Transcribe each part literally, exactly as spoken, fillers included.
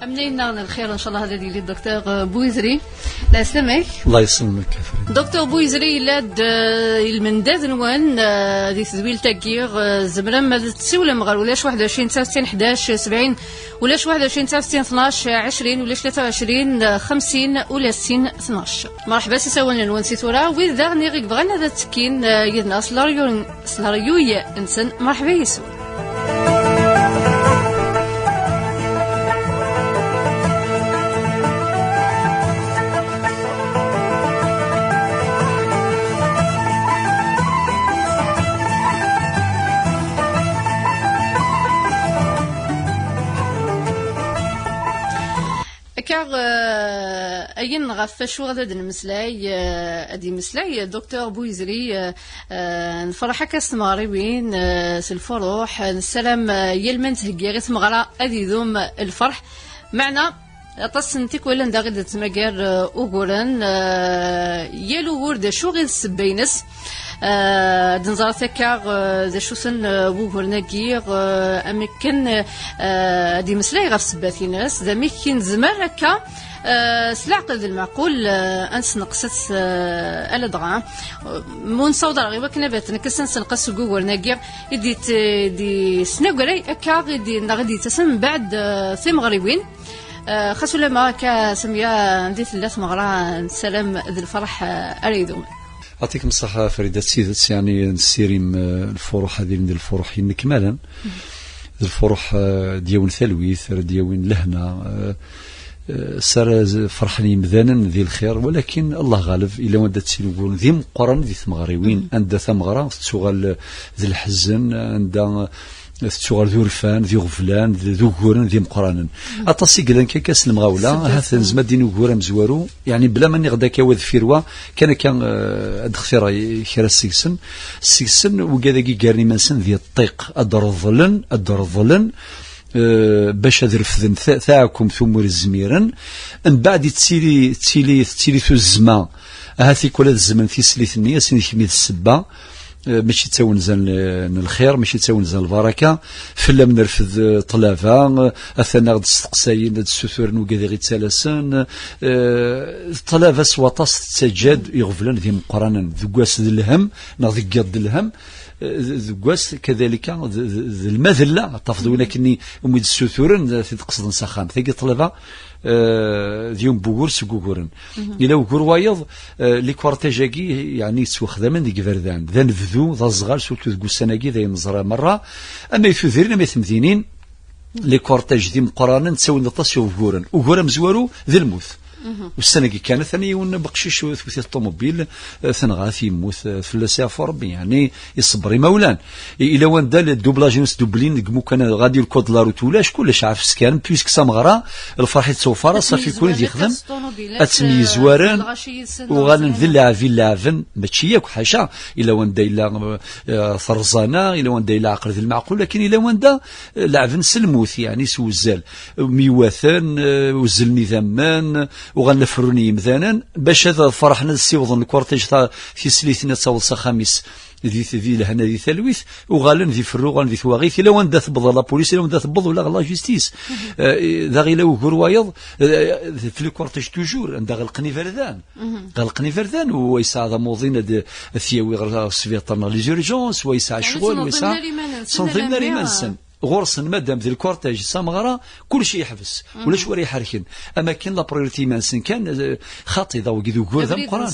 Amnay-nneɣ n lxir, ncallah, ad yili Docteur Bouizri. Lɛeslama-k. Allah yesselmek, a Farid. Docteur Bouizri yella-d, eh, i lmendad-nwen, eh, di tedwilt-agi, eh, tzemrem ad tessiwlem ɣer ulac waḥed u ɛecrin tesɛa u settin ḥdac sebɛin, ulac waḥed u ɛecrin tesɛa u settin tnac ɛecrin, ulac tlata u ɛecrin xemsin, ulac sin tnac. Merḥba s isawalen-nwen si tura, wid daɣen i ɣ-yebɣan ad ttekkin, eh, yid-neɣ s leryuy-, s leryuy-nsen, merḥba yes-wen. Akka, eh, ayen ɣef wacu ad d-nemmeslay, eh, ad d-yemmeslay Docteur Bouizri, eh, eh, nferḥ akka s tmeɣriwin, eh, s lfuruḥ, eh, nessaram, eh, yal ma nettheggi i tmeɣra ad idum lferḥ. Meɛna, aṭas n tikwal anda i d-nettmagar, eh, uguren, eh, yal ugur d acu i d ssebba-ines. Eh, ad nẓer akka, eh, d acu-ten, eh, wuguren-agi, eh, amek kan, eh, ad d-imeslay ɣef ssebbat-ines, d amek i nezmer akka, eh, s leɛqel d lmeɛqul, eh, ad nesneqset, eh, ala dɣa. Eh, mu nessaweḍ ar ɣer i wakken ad nekkes ad nessenqes seg wuguren-agi i d-yet-, d-yesnagray akka i d-, neɣ i d-yettasen mbeɛd, eh, timeɣriwin. Eh, xas ulamma akka, Samia, anda i tella tmeɣra, nessaram d lferḥ, eh, ara idumen. Yɛṭikem ṣṣeḥḥa, Farida, d tidet, yeɛni, nessirim, eh, lfuruḥ ad ilin d lfuruḥ yennekmalen, d lfuruḥ, eh, d-yawin talwit, ara d-yawin lehna, eh, eh, s ara z-, ferḥen yimdanen di lxir, walakin Allah ɣaleb, ila wanda ttili uguren d imeqqranen di tmeɣriwin, anda tameɣra tettuɣal d leḥzen, anda tettuɣal d urfan, d iɣeblan, d, d uguren, d imeqqranen. Aṭas i yellan kan s lemɣawla, ahat nezmer ad d-nini ugur amezwaru, yeɛni bla ma nniɣ-d akka wa deffir wa, kan akka, eh, ad d-xtireɣ kra seg-sen. Seg-sen, wigad-agi ggaren iman-nsen di ṭṭiq, ad d-reḍlen, ad d-reḍlen, eh, bac ad refden ta-, taɛkumt umi ur zmiren. Mbeɛd yettili, tettili, tettili tuzzma, ahat tikwal ad zzmen tislit-nni, ad sen-d-kemmel d ssebba. Eh, mačči d tawenza n, n lxir, mačči d tawenza n lbaraka. Fell-am nerfed, eh, ṭṭlaba, eh, atan aɣ-d steqsayen, ad d-ssuturen wigad i ɣ-ittalasen. Eh, ṭṭlaba s waṭas tettaǧǧa-d iɣeblan d imeqqranen. Deg wass d lhem, neɣ deg yiḍ d lhem, eh, d-, deg wass kadalika d, d, d lmadella. Tafeḍ win akkenni umi d-ssuturen, eh, ad t-id-qesden s axxam. Tagi ṭṭlaba, eh, d yiwen n wugur seg wuguren. Yella ugur wayeḍ, eh, les cortèges-agi, yeɛni, yettwaxdamen deg iberdan. D anebdu, d aẓɣal, surtout deg ussan-agi, d ayen neẓra merra. Ama i tudrin, ama i temdinin, les cortèges d imeqqranen, ttawin aṭas n wuguren. Ugur amezwaru, d lmut. Ussan-agi kan, atan yiwen n uqcic, tewwet-it ṭumubil, eh, tenɣa-t, yemmut, eh, fell-as iɛfu Rebbi, yeɛni, iṣebber imawlan. I-, ila wanda le doublage ur sdubblin deg imukan, radio, le code de la route ulac, kullec ɛfes kan, puisque s ameɣra, lferḥ i tettewfar, ṣafi kun i d-yexdem, ad ttemyezwaren, uɣalen d llaɛeb i llaɛben, mačči yakk, ḥaca, ila wanda yella, eh, terẓana, ila wanda yella ɛqel d lmeɛqul, lakin ila wanda, eh, leɛben s lmut, yeɛni s wuzzal, myewwaten, eh, uzzlen idammen, uɣalen la ferrun yimdanen, bac ad ferḥen, ad ssiwḍen lkurṭij ta-, tislit-nni ad taweḍ s axxam-is di, di lehna, di talwit, uɣalen di ferru, uɣalen di twaɣit, ila wanda tewweḍ la police, ila wanda tewweḍ ula ɣer la justice. Eh, daɣ ila ugur wayeḍ, eh, fi lkurṭij toujours, anda ɣelqen iberdan. Ɣelqen iberdan, u wa yesɛa d amuḍin ad, ad t-yawi ɣer sbiṭar neɣ les urgences, wa yesɛa ccɣel, wa yesɛa, ur ttneḍḍimen ara iman-nsen. Ɣur-sen madam d lkurtaj s ameɣra, kullec yeḥbes. Ulac wara iḥerken. Am akken la priorité iman-nsen kan, eh, xaṭi, d awgi d ugur d ameqqran.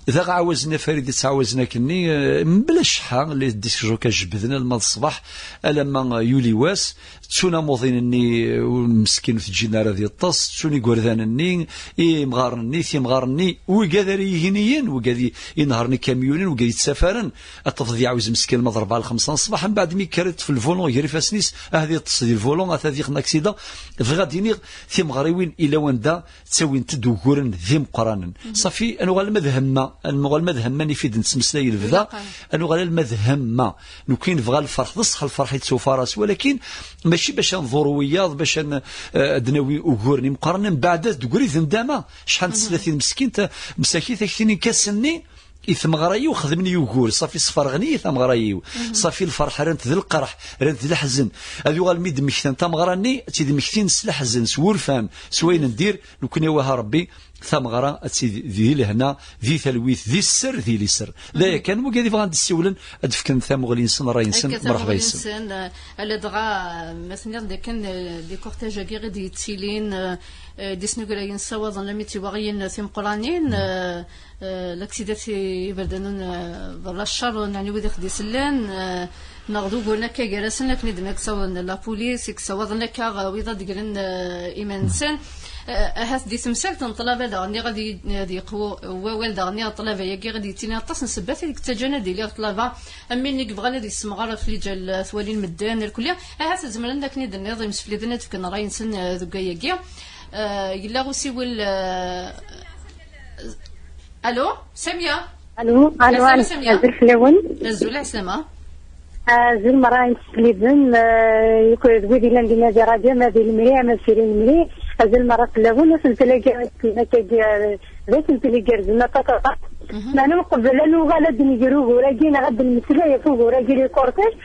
Daɣ ɛawazen a Farid, ttɛawazen akkenni, eh, mebla cceḥḥa, les disques jockeys jebden alma d ṣṣbeḥ, alamma, eh, yuli wass, ttun amuḍin-nni, eh, ur, meskin ur t-ǧǧin ara ad yeṭṭes, ttun igerdan-nni, imɣaren-nni, timɣar-nni, wigad ara yigniyen, wigad i, inehṛen ikamyunen, wigad yettafaren, ad tafeḍ iɛawez meskin ma d rebɛa l xemsa n ṣṣbeḥ, mbeɛd mi yekker iṭṭef lvulun gar ifassen-is, ahat yeṭṭes di lvulun, ahat ad yexdem aksida. Bɣiɣ ad d-iniɣ, timeɣriwin ila wanda ttawint-d uguren d imeqqranen. Ṣafi, ad nuɣal ma d hemma, ad nuɣal ma d hemma, nif-id nettmeslay lebda, ad nuɣal alma d hemma. Nekkni nebɣa lferḥ, d ṣṣeḥ lferḥ i d-tufaras, walakin mačči bac ad nḍur wiyaḍ, bac ad n-, eh, ad d-nawi uguren imeqqranen, mbeɛd ad d-tegri d ndama. Acḥal n teslatin meskint, msakit, ak tinin kass-nni, I tmeɣra-iw xedmen yugur, ṣafi sferɣen-iyi tameɣra-iw. Ṣafi lferḥ rran-t d lqerḥ, rran-t d leḥzen. Ad uɣalen mi d-mmektan tameɣra-nni, ad tt-id-mmektin s leḥzen, s wurfan, s wayen n dir, nekkni wah a Rebbi, tameɣra ad tt-id di lehna, di talwit, di sser, di liser. D aya kan, wigi ad ibɣan ad d-ssiwlen, ad d-fken tamuɣli-nsen, ṛṛay-nsen, akka, mṛeḥba yes-sen. Tamuɣli-nsen, eh, ala dɣa, eh, ma tenniḍ-d akken, eh, di kurtaj-agi i d-yettilin, eh, eh, d isnuglayen ssawaḍen lammi d tiwaɣiyin timeqqranin, eh, eh, laksidat iberdanen, eh, berra ccer, neɛni wid i ɣ-d-isellen, eh, neɣ d uguren akka gar-asen, akken i d-nna i yessawaḍen la police, i yessawaḍen akka, eh, wid ad d-gren, eh, iman-nsen. Eh, ahat di temsalt n ṭṭlaba daɣen, ad y-, ad yeqwu wawal daɣen i ṭṭlaba-agi, ad d-yettini aṭas n ssebbat i yettaǧǧan ad iliɣ ṭṭlaba, am win i yebɣan ad yessemɣer ɣef liǧal, eh, twalin medden, irkelli. Ahat zemren akken i d-tenniḍ, imsefliden ad fken ṛṛay-nsen, eh, deg wayagi. Eh, yella usiwel, eh, Alo, Samia. Alo, alo, Samia. Azul fell-awen. Azul, ɛeslama. Azul merra imsefliden, eh, yakk d wid yellan dinna di rradyu, ma di lemri, ma siri lemri. Azul merra fell-awen, asentel-agi, akkagi, eh, d asentel igerrzen aṭas aṭas. Meɛna uqbel ad nuɣal ad d-nger ugur-agi, neɣ ad d-nemmeslay ɣef ugur-agi, les cortèges,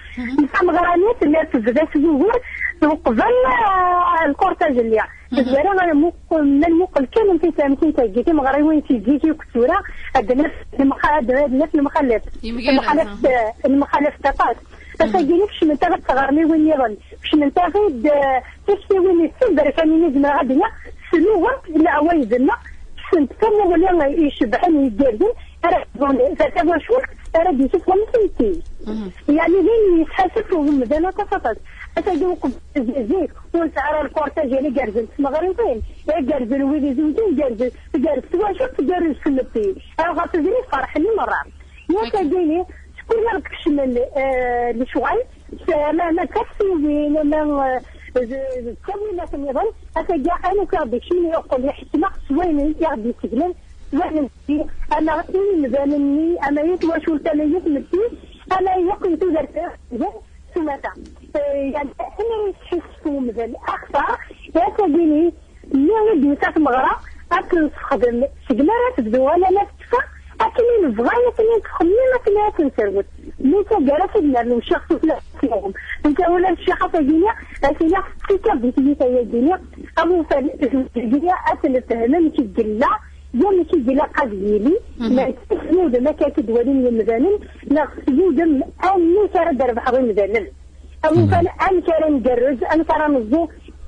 tameɣra-nni tella tebda s wugur, uqbel, eh, lkurtaj-nni. Tezwara ara muqel, ma nmuqel kan amek i tt-, amek i tt-heggi timeɣriwin si zik i tura, ad naf lemxa-, ad, ad naf lemxalaf. Yemgaraden, lemxalaf, eh, lemxalaf aṭas. Ass-agi nekcment-aɣ-d tɣermiwin nniḍen, kecment-aɣ-id, eh, tiktiwin-is d timberkanin i zemreɣ ad d-iniɣ, s luɣa n leɛwayed-nneɣ, ksent tamuɣli icebḥen igerrzen, ara d-, ta-, tawacult, ara d-yessuffɣen amek i tt-, yeɛni din yesḥasef umdan aṭas aṭas. Ass-agi uqbel zik, ur nesɛi ara lkurtaj, yerna gerrzen tmeɣriwin, yerna gerrzen wid izewǧen, gerrzen, tgerrez twacult, tgerrez tmetti. Ɣef ubrid ferḥen i merra. Yak agini, skud ara d-kecmen, eh, lecɣal, s-, ma, ma d taktiwin, ma, eh, d, d ttawilat nniḍen, ass-agi ayen akk i ɣ-d-ikecmen yeqqel iḥettem-aɣ s wayen i ɣ-d-yessegnen, s wayen n-, ama i yimdanen-nni, ama i twacult, ama i tmetti, ama i yakk i tudert s umata. Eh, yani, ayen ara yesḥissef umdan axtar, yak agini, mi i d-yusa tmeɣra, ad tt-nessexdem segmi ara tebdu alamma tetteffeɣ, akken i nebɣa, akken i nettxemmim, akken ara tt-nserwet. Mi taggara ad nernu ccix tutlayt-nniḍen. Nekk ula d ccix ad t-iniɣ, ad t-iniɣ, tekka di tyita-agi-ni, am ufan, ad t-nefhem amek i yella, d amek i ilaq ad yili, mačči s yudem akka i d-walin yimdanen, neɣ s yudem amek ara d-rebḥeɣ imdanen. Am ufan amek ara ngerrez, amek ara neẓẓu,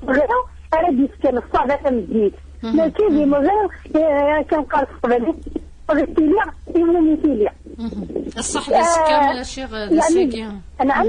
ɣer ara d-yefken ṣṣaba tameddit. Mačči d imɣi, eh, akken qqar s teqbaylit, ad tili iwumi tili. Ṣṣeḥ d azekka, eh, mačči d ass-agi. Anɛam?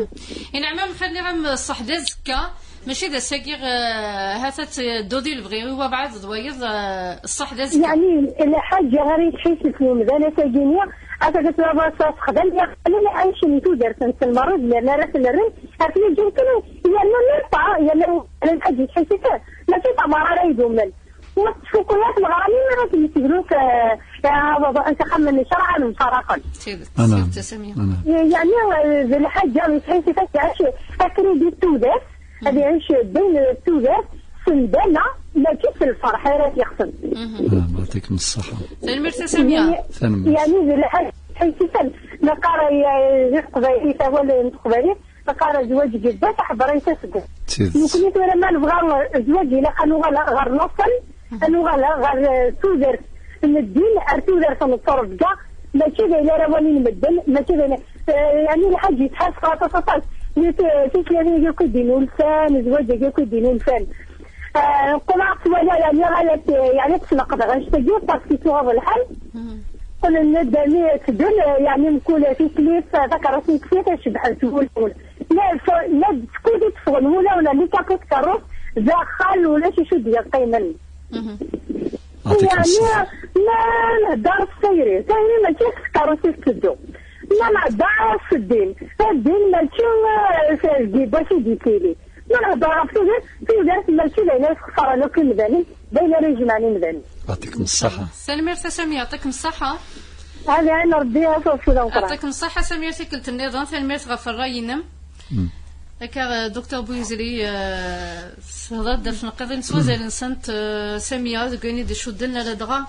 Inɛam, xali am ṣṣeḥ d azekka, mačči d ass-agi, eh, ha-t-a tedduḍ i lebɣi, i wabɛaḍ d wayeḍ, eh, ṣṣeḥ d azekka. Yeɛni, lḥaǧa ara yesḥissif umdan ass-agi-nni, ad tafeḍ tlaba s-, sexdam, yeɛni, ɛicen tudert-nsen merra, zemren ara ten-rren, ar tili ǧǧan kan, yerna même pas, yerna lḥaǧa yesḥissif, mačči d tameɣra ara idumen. Ur tettfukku ara tmeɣra-nni mi ara ten-yesseglus, eh, eh, s axxam n ccṛeɛ, ad mfaraqen. Tidet, tidet, a Samia. Yeɛni, eh, d lḥaǧa yesḥissif ad iɛic akridi n tudert, ad iɛic ddayen n tudert s nndama, mačči s lferḥ ara t-yexsen. Ah, يعطيكم الصحة. Tanemmirt a Samia. Tanemmirt. Yeɛni d lḥaǧa yesḥissifan. Neqqar, eh, di teqbaylit, awal n teqbaylit, neqqar zzwaǧ deg yibbas, aḥebber-it aseggas. Tidet. Nekni tura ma nebɣa zzwaǧ ilaq ad nuɣal ɣer laṣel, ad nuɣal ɣer, eh, tudert n ddin, ar tudert n ttrebga, mačči d ayen ara walin medden, mačči d ayen, eh, yeɛni lḥaǧ yetḥasef aṭas aṭas. Di t-, tikli-agi akk i d-inulfan, zzwaǧ-agi akk i d-inulfan. Eh, qqleɣ ttwaliɣ, yeɛni, ɣalat, eh, yeɛni, tesneqdeɣ annect-agi, parce que tuɣaḍ lḥal. Qqlen-d armi tteddun, eh, yeɛni, mkul tiklit, eh, takerrust n tiklit, eh, cebḥent wulawen. La, la d skud i tteffɣen wulawen, rni kaput tkerrust, d axxal, ulac acu d-yeqqimen. يعطيك الصحة. Yeɛni, ma nehder s tayri, tayri mačči s tkerrust i tetteddu. Ma nehder s ddin, ddin mačči, eh, s, deg yibbas i d-yettili. Ma nehder ɣef tudert, tudert mačči d ayen ara sxeṣren akk imdanen, d ayen ara ijemɛen imdanen. يعطيكم الصحة. Tanemmirt a Sami, يعطيكم الصحة. Ad iɛin Rebbi, ad tawfeḍ ameqqran. يعطيكم الصحة Samir, tikkelt nniḍen, tanemmirt ɣef ṛṛay-inem. Akka, eh, Docteur Bouyzri, eh, tehḍer-d ɣef tneqqiḍin s wazal-nsent, eh, Samia, deg wayen i d-icudden, ala dɣa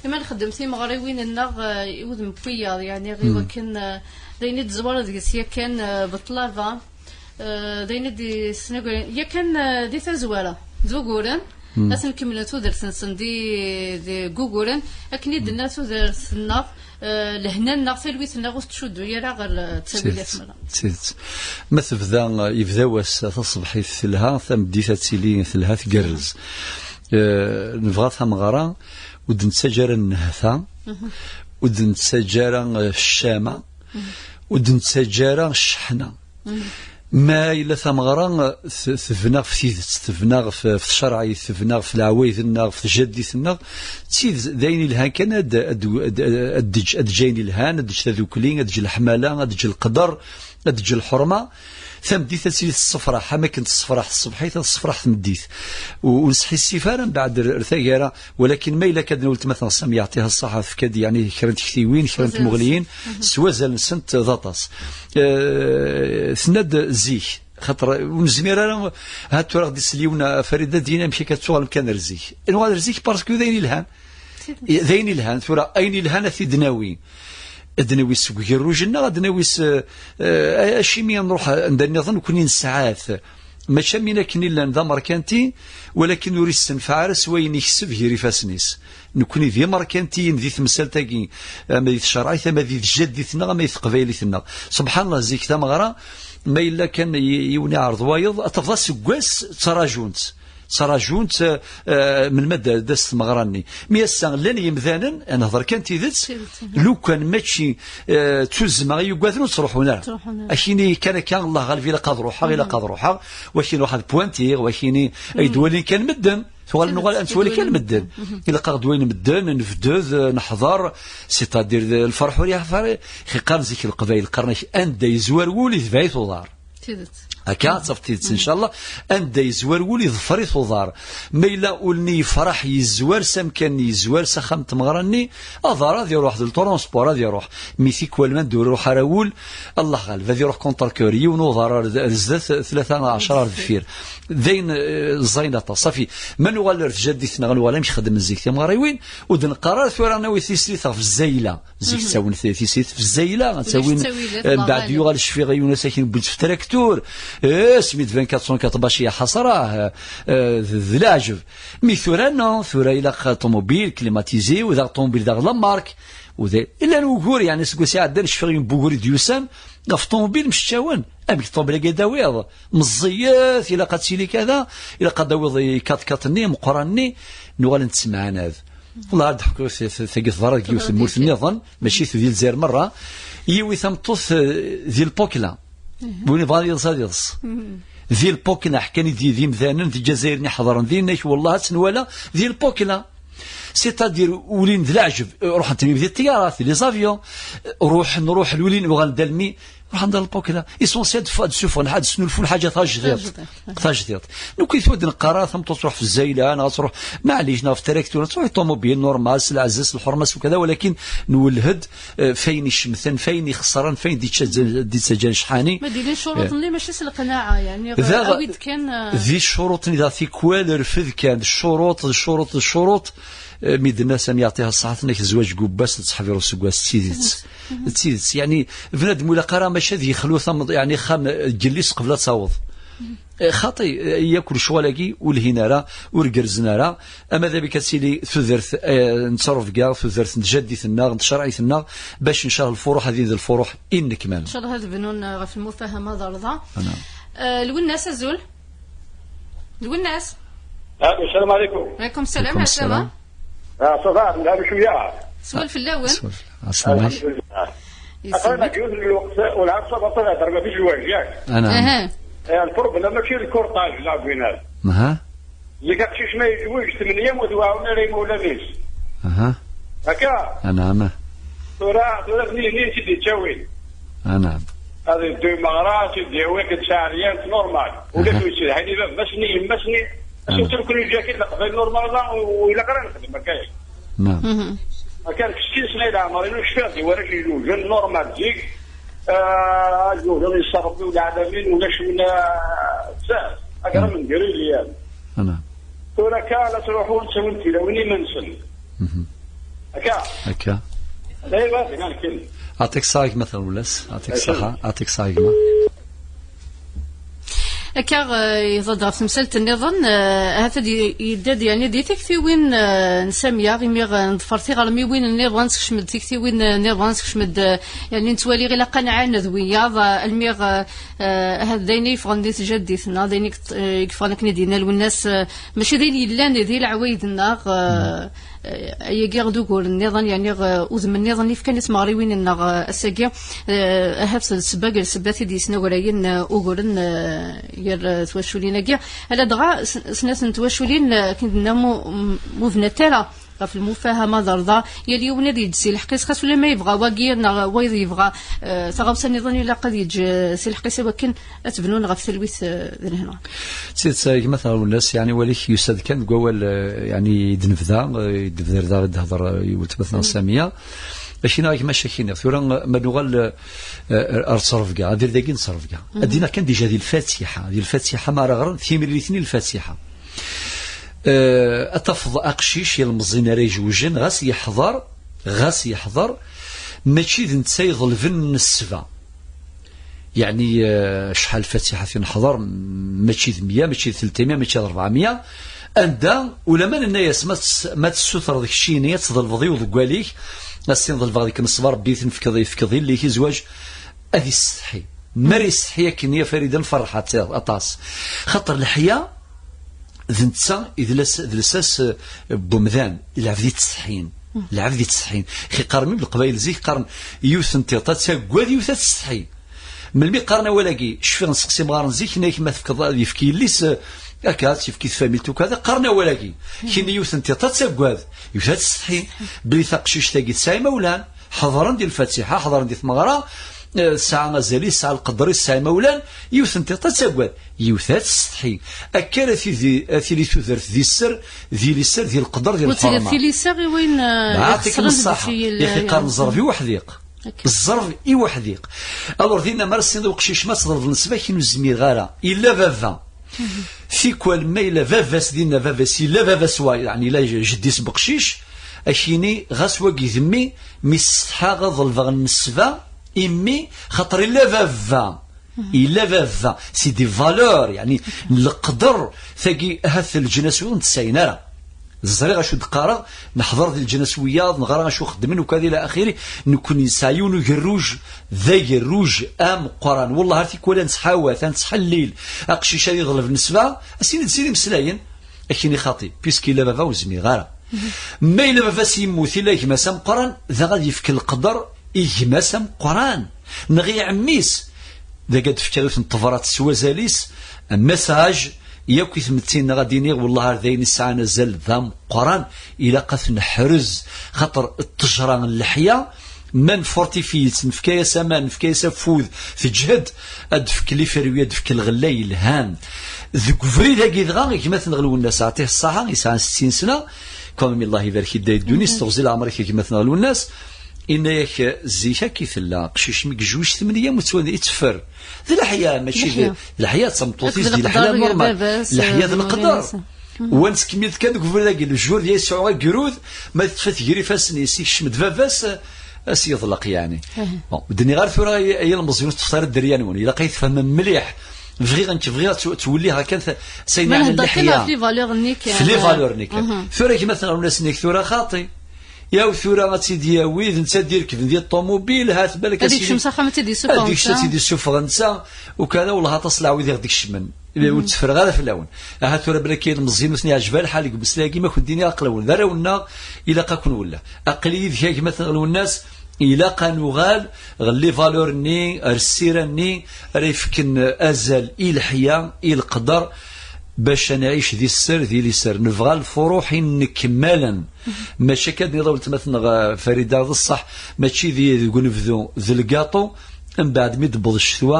Ima nxeddem timeɣriwin-nneɣ, eh, i wudem n wiyaḍ, yeɛni i wakken, eh, d ayen i d-ẓwaren deg-s yakan, eh, beṭlaba, eh, d ayen i d-yesnagren yakan, eh, di tazwara d uguren. Ad ten-kemmlen tudert-nsen di, di uguren, akken i d-tenna tudert-nneɣ, eh, lehna-nneɣ, talwit-nneɣ ur tettcuddu ara ɣer, eh, ttawilat. D tidet, d tidet. Ma tebda, eh, yebda wass, taṣebḥit telha, tameddit ad tili telha, tgerrez. Eh, nebɣa tameɣra ur d-nettaǧǧa ara nnehta, ur d-nettaǧǧa ara, eh, ccama, ur d-nettaǧǧa ara cceḥna. Ma yella tameɣra, eh, t-, tebna ɣef tidet, tebna ɣef, ɣef tcerɛit, tebna ɣef leɛwayed-nneɣ, ɣef tjaddit-nneɣ, d tidet, d ayen ilhan kan ad, ad, ad, ad d-ǧǧ, ad d-ǧǧ ayen ilhan, ad d-ǧǧ tadukli, ad d-ǧǧ leḥmala, ad d-ǧǧ lqeder, ad d-ǧǧ lḥurma. Tameddit ad tili tessefraḥ, am akken tessefraḥ tṣebḥit, ad tessefraḥ tmeddit. U-, ur nesḥissif ara mbeɛd ar, ar taggara, walakin ma yella akka d weltma-tneɣ Sami yeɛṭiha ṣṣaḥa, tefka-d, yeɛni, kra n tektiwin, kra n tmuɣliyin, s wazal-nsent d aṭas. Eh, tenna-d zik, xaṭer ur nezmir ara, ha tura ɣ-d-isel yiwen, a Farida, d-yini amek akka tuɣalem kan ar zik. Nuɣal ar zik parce que d ayen ilhan. D ayen ilhan, tura, ayen ilhan ad t-id-nawi. Ad nawi seg ugerruj-nneɣ, ad nawi s, eh, acimi ad nruḥ anda nniḍen, nekkni nesɛa-t. Mačči am win akken i llan d amerkanti, walakin ur issenfaɛ ara s wayen ikseb gar ifassen-is. Nekkni d imerkantiyen di temsalt-agi, ama di tcerɛit, ama di tjaddit-nneɣ, ama di teqbaylit-nneɣ. Subḥan Allah, zik tameɣra, ma yella kan y-, yiwen iɛreḍ wayeḍ, ad tafeḍ aseggas ttrajunt. Ttrajunt, eh, eh, melmi ad d-tas tmeɣra-nni. Mi ass-a llan yimdanen, ad nehder kan tidet, lukan mačči, eh, d tuzzma i yugaden, ur ttruḥun ara. Ur ttruḥun ara. Akini kan akka, Allah ɣaleb, ilaq ad ruḥeɣ, ilaq ad ruḥeɣ, wakini ruḥ ad pwantiɣ, wakini ay d-walin kan medden. Tuɣal nuɣal ad nettwali kan medden. Ilaq ad ɣ-d-walin medden, nebded, eh, neḥḍer, c'est-à-dire, eh, lferḥ ur yeɛfar, ixi qqaren zik Leqbayel, qqaren-ak anda yezwar wul, yetbeɛ-it uḍar. Tidet. Akka, ad tafeḍ tidet, ncallah. Anda yezwar wul, iḍfer-it uḍar. Ma yella ul-nni yefreḥ, yezwar s amkan-nni, yezwar s axxam n tmeɣra-nni, aḍar ad iruḥ, d ltransport ad iruḥ. Mi tikwal ma d-ur iruḥ ara wul, Allah ɣaleb, ad iruḥ contre cœur, yiwen uḍar ar, ar zdat, tlata neɣ ɛecra ar deffir. D ayen, eh, ẓẓayen aṭas. Safi, ma nuɣal ar tjaddit-nneɣ, nuɣal amek xeddmen zik timeɣriwin, ur d-neqqar ara tura nawi tislit ɣef zzayla. Zik ttawin t-, tislit f zzayla, ttawin, ttawilat, eh, mbeɛd laɣal. Yuɣal cfiɣ yiwen asakin wwin-t f traktur. Eh, asmi d vingt-quatre cent quatre bac ya ḥasra, eh, eh, d, d leɛǧeb. Mi tura, non, tura ilaq ṭumubil climatisé, u daɣ ṭumubil daɣ la marque, u da, llan wugur, yeɛni, seg wass iɛeddan cfiɣ yiwen n wugur i d-yusan, ɣef ṭumubil mceččawen. Amek ṭumubil-agi ad d-tawiḍ? Meẓẓiyet, ilaq ad tili kada, ilaq ad d-tawiḍ i quatre-quatre-nni, meqqran-nni, nuɣal nettemɛanad. Wallah, ad d-ḥkuɣ t-, t-, tagi teḍra deg yiwet n tmurt nniḍen, mačči di Lezzayer merra. Yiwi tameṭṭut, eh, di Lpokla. Win yebɣan ad yeḍs, ad yeḍs. Di Lpokla, ḥkan-id d yimdanen di Lezzayer-nni ḥeḍren din, ak, wallah, ad tt-nwala di Lpokla. C'est-à-dire, ulin d leɛǧeb, eh, ruḥen ttemyim di ṭṭyarat, di les avions, eh, ruḥen, ruḥen, ulin, uɣalen d almi, ruḥen d Lpokla. Essentiel ad d-, ad d-ssuffɣen, ad d-snulfun ḥaǧa tajdiṭ. Tajdiṭ. Tajdiṭ. Nekkni tura d-neqqar ara tameṭṭut truḥ f zzayla, neɣ ad truḥ, maɛlic, neɣ f traktur, ad truḥ i ṭumubil normal, s lɛezz-is, s lḥurma-s ukada, walakin nwelleh-d, eh, f ayen icemten, f ayen ixeṣren, f ayen d-ittaǧǧan, d-ittaǧǧan ccḥani. Ma d-ilin ccuruṭ-nni, eh, mačči s leqnaɛa, yeɛni, daɣ, awi-d kan, eh, di ccuruṭ-nni daɣ tikwal, rfed kan, d ccuruṭ, d ccuruṭ, d ccuruṭ, eh, mi d-tenna Sami yeɛṭiha ṣṣeḥḥa, tenna-k zzwaǧ n wass, d ttḥbir useggas, d tidet. D tidet, yeɛni, bnadem ur ilaq ara mačči ad yexlu tameḍ-, yeɛni, axxam, eh, deg yelli-s qbel ad taweḍ. Eh, xaṭi, eh, yakk lecɣal-agi ur lhin ara, ur gerrzen ara. Ama d amek ad tili tudert, eh, n ttrebga, tudert n tjaddit-nneɣ, n tcerɛit-nneɣ, bac ncah lfuruḥ ad yili d lfuruḥ i nnekman. Ncallah ad bnun, eh, ɣef lmufahama d rrḍa. Ana. Eh, Lwennas, azul. Lwennas. Allo, السلام عليكم. وعليكم السلام، وعليكم عسلامة. السلام. Ah, ça va, lɛib cwiya? Swal fell-awen. Swal fell-awen. Ɛeslama-k. Alhamdulillah. Yesselmek. Aql-aneɣ deg yiwet n lweqt, ur nɛaref ad nehder, mačči d lwaǧ, yak? Anɛam. Aha. Eh, lproblem mačči d lkurṭaj, la gwinal. Aha. Zik aqcic ma yezweǧ, tmenya ur t-iɛawen ara imawlan-is. Aha. Akka? Anɛam. Tura, tura d nitni i tt-id-yettawin. Anɛam. Ad yeddu imeɣra, ad tt-id-yawi akken d taɛeryant, normal. Ulac wi yessedhan i baba-s-nni, yemma-s-nni. Surtout nekkni Lezzayer, Leqbayel, normal, ur ilaq ara nexdem akka. Naam. Akka nekk sittin sna i leɛmer-inu, cfiɣ-d i warrac izewjen, normal, zik, ah, ad zewjen, yesseṛ Ṛebbi ul ɛalamin, ulac win, ah, sahel. Akka ara mendir i liyal. Naam. Tura akka la ttruḥun, ttawin tilawin iman-nsen. Akka. Akka. Aywa, dinna nekkini. Aɛṭik ṣṣeḥḥa a gma Terwlas, aɛṭik ṣṣeḥḥa, aɛṭik ṣṣeḥḥa a gma. Akka, eh, iḍad ɣef temsalt nniḍen, eh, ahat ad y-, yedda-d, yeɛni, di tiktiwin, eh, n Samya, imi, eh, neḍfer tiɣermiwin nniḍen, sekcem-d tiktiwin, eh, nniḍen, sekcem-d, eh, yeɛni, nettwali ilaq ad nɛaned wiyaḍ, eh, almi, eh, eh, ahat d ayen i yeffɣen di tjaddit-nneɣ, d ayen i yet-, eh, i yeffɣen akken i d-yenna Lwennas, eh, mačči d ayen yellan di leɛwayed-nneɣ, eh, Eh, ayagi d ugur nniḍen, yeɛni, eh, udem nniḍen i fkan i tmeɣriwin-nneɣ, eh, ass-agi, eh, ahat d ssebba gar ssebbat i d-yesnagarayen, eh, uguren, eh, gar, eh, twaculin-agi. Ala dɣa s-, snat n twaculin, eh, akken d-nenna mu-, m-, mubnat ara ɣef lmufahama d rrḍa, yal yiwen ad yeǧǧ si lḥeqq-is, xas ulamma yebɣa wagi neɣ wayeḍ yebɣa, eh, taɣawsa nniḍen, ilaq ad yeǧǧ, eh, si lḥeqq-is i wakken ad tebnun ɣef talwit, eh, d lehna. D tidet, a gma Terwlas, yeɛni, wali-k yusa-d kan deg wawal, eh, yeɛni, i d-nebda, eh, i d-nebder daɣ i d-tehder, eh, i weltma-tneɣ Samiya. Akini, a gma, acu ak-iniɣ, tura, eh, ma nuɣal, eh, eh, ar ttrebga, abrid-agi n ttrebga. Ad d-iniɣ kan dija di Lfatiḥa, di Lfatiḥa, ma ara ɣren timlilit-nni n Lfatiḥa. Eh, ad tafeḍ aqcic, ilmeẓyen ara ijewjen, ɣas yeḥḍer, ɣas yeḥḍer, mačči d netta iḍelben n ssba. Yeɛni, eh, acḥal Fatiḥa i neḥḍer, mačči d meyya, mačči d telt meyya, mačči d rebɛemeyya. Anda, ulamma nenna-yas, ma tes-, ma tessutreḍ keččini ad tḍelbeḍ i uḍeggal-ik, a s-tin ḍelbeɣ deg neṣba Rebbi, i t-nefkeḍ, yefkeḍ illi-k i zzwaǧ, ad yessetḥi. Mi ara yessetḥi akken, ya Farida, nferreḥ aṭas. Xaṭer leḥya, d netta i d las-, d lsas, eh, n wemdan, lɛebd yettsetḥin. Lɛebd yettsetḥin. Xi qqaren, mim Leqbayel zik qqaren, yiwet n tiṭ ad taggad, yiwet ad tsetḥi. Melmi qqaren awal-agi, cfiɣ nseqsi mɣaren zik, nna-yak ma tefkeḍ, ad yefk yelli-s, eh, akka, ad tt-yefk i tfamilt ukada, qqaren awal-agi. Kini yiwet n tiṭ ad taggad, yiwet ad tsetḥi. Belli taqcict-agi tesɛa imawlan. Ḥeḍren di Lfatiḥa, ḥeḍren di tmeɣra, eh, tesɛa azal-is, tesɛa lqedr-is, tesɛa imawlan, yiwet n tiṭ ad taggad, yiwet ad tsetḥi. Akka ara tili, ad tili tudert di sser, di liser, di lqedr, di lḥerma. Ur tili tili sser i wayen, eh, neɛṭik n ṣṣaḥa. Yak iqqaren ẓẓerb i weḥdiq. Ẓẓerb i weḥdiq. Alors, dinna, ma ara s-tiniḍ i uqcic, ma tḍelbeḍ nesba, kini ur zmireɣ ara. Illa baba. Tikwal ma yella baba-s dinna, baba-s, yella baba-s wa, yeɛni yella jeddi-s beqcic, akini ɣas wagi d mmi, mi ssetḥaɣ ad ḍelbeɣ nesba i mmi, xaṭer illa baba, illa baba, c'est des valeurs, yeɛni n leqder, tagi ahat leǧnas ur n-tesɛin ara. Ẓriɣ acu d-qqareɣ, neḥḍer di leǧnas wiyaḍ, neɣra acu xeddmen, ukad ila axiri, nekkni nesɛa yiwen ugerruj, d agerruj ameqqran. Wellah ar tikwal ad nettḥawat, ad nettḥellil, aqcic ad iḍleb nesba, ad s-yini-d sin imeslayen, ad k-yini xaṭi, puisque illa baba ur zmireɣ ara. Ma yella baba-s yemmut, illa gma-s ameqqran, daɣ ad yefk leqder i gma-s ameqqran, neɣ i ɛemmi-s. Dagi ad d-fkeɣ yiwet n tebrat s wazal-is, message, yakk i tmetti-nneɣ ad d-iniɣ, wellah ar d ayen isɛan azal d ameqqran, ilaq ad t-neḥrez, xaṭer ttejra n leḥya, ma nfortifi-tt, nefka-yas aman, nefka-yas afud, teǧhed, ad d-tefk les fruits, ad d-tefk lɣella yelhan. Deg ubrid-agi dɣa, gma-tneɣ Lwennas, aɛṭih ṣṣaḥa, yesɛan settin sna, quand même, Allah ibarek i Dda Ddunit, teɣzi leɛmer-ik a gma-tneɣ Lwennas, Inna-yak, zik akka i tella, aqcic mi yejwej tmenyiya, ur ttwali, itteffer. D leḥya, mačči d leḥya. D leḥya, d tameṭṭut-is, d leḥya normal. Leḥya d leqder. Wa nettkemmil kan deg ubrid-agi, lejhud yesɛu agrud, ma teṭṭef-it gar ifassen-is, ikcem-d baba-s, ad s-yeḍleq, yeɛni. Bon, d-nniɣ ar tura, ay, ay ilmeẓyen, ur tteffeɣ ara dderya-nwen. Ilaq ay tfehmem mliḥ. Bɣiɣ, nekk bɣiɣ ad tt-, ttwelliɣ kan, s ayen yeɛnan leḥya. Ɣef les valeurs-nni kan. Ɣef les valeurs-nni kan. Tura, gma-tneɣ Lwennas, nnek tura xaṭi. Yaw tura ad tt-id-yawi, d netta ad d-irkeb di ṭumubil, hat balak ad ikcem s axxam, ad tt-id-isuffeɣ netta. Ad ikcem, ad tt-id-isuffeɣ netta, ukala wellah aṭas n leɛwid i ɣ-d-ikecmen. Ur tteffreɣ ara fell-awen. Ahat tura balak ilmeẓyen ur ten-iɛǧeb ara lḥal deg umeslay-agi, ma kunt-d-iniɣ aql-awen d arraw-nneɣ, ilaq-aken wellah. Aql-i yid-k a gma-tneɣ Lwennas, ilaq ad nuɣal ɣer les valeurs-nni, ɣer ssira-nni, ara yefken azal i leḥya, i leqder, bac ad nɛic di sser, di liser. Nebɣa lfuruḥ inekmalen. Mačči akka d-nniḍ a weltma-tneɣ, eh, Farida, d ṣṣeḥ, mačči di, deg unebdu d lgaṭu, mbeɛd mi d-tewweḍ ccetwa,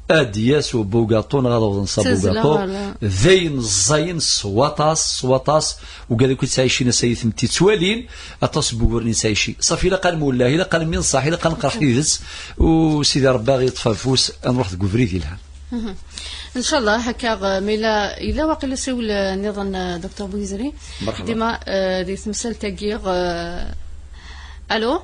ad d-yas ubugaṭu neɣ ad awḍen s abugaṭu, d ayen ẓẓayen s waṭas, s waṭas, ugad akk i ttɛicin ass-a i tmetti ttwalin, aṭas n wuguren i ttɛicin. Ṣafi, ilaq ad nwelleh, ilaq ad nemyenṣaḥ, ilaq ad neqreḥ tidet, u Sidi Rebbi ad ɣ-yeṭṭef afus, ad nruḥ deg ubrid yelhan. Ncallah, akka, eh, ma yella, yella waqil asiwel, eh, nniḍen, eh, Docteur Bouyizri. Merḥba. Dima, eh, di temsalt-agi, eh, Allô?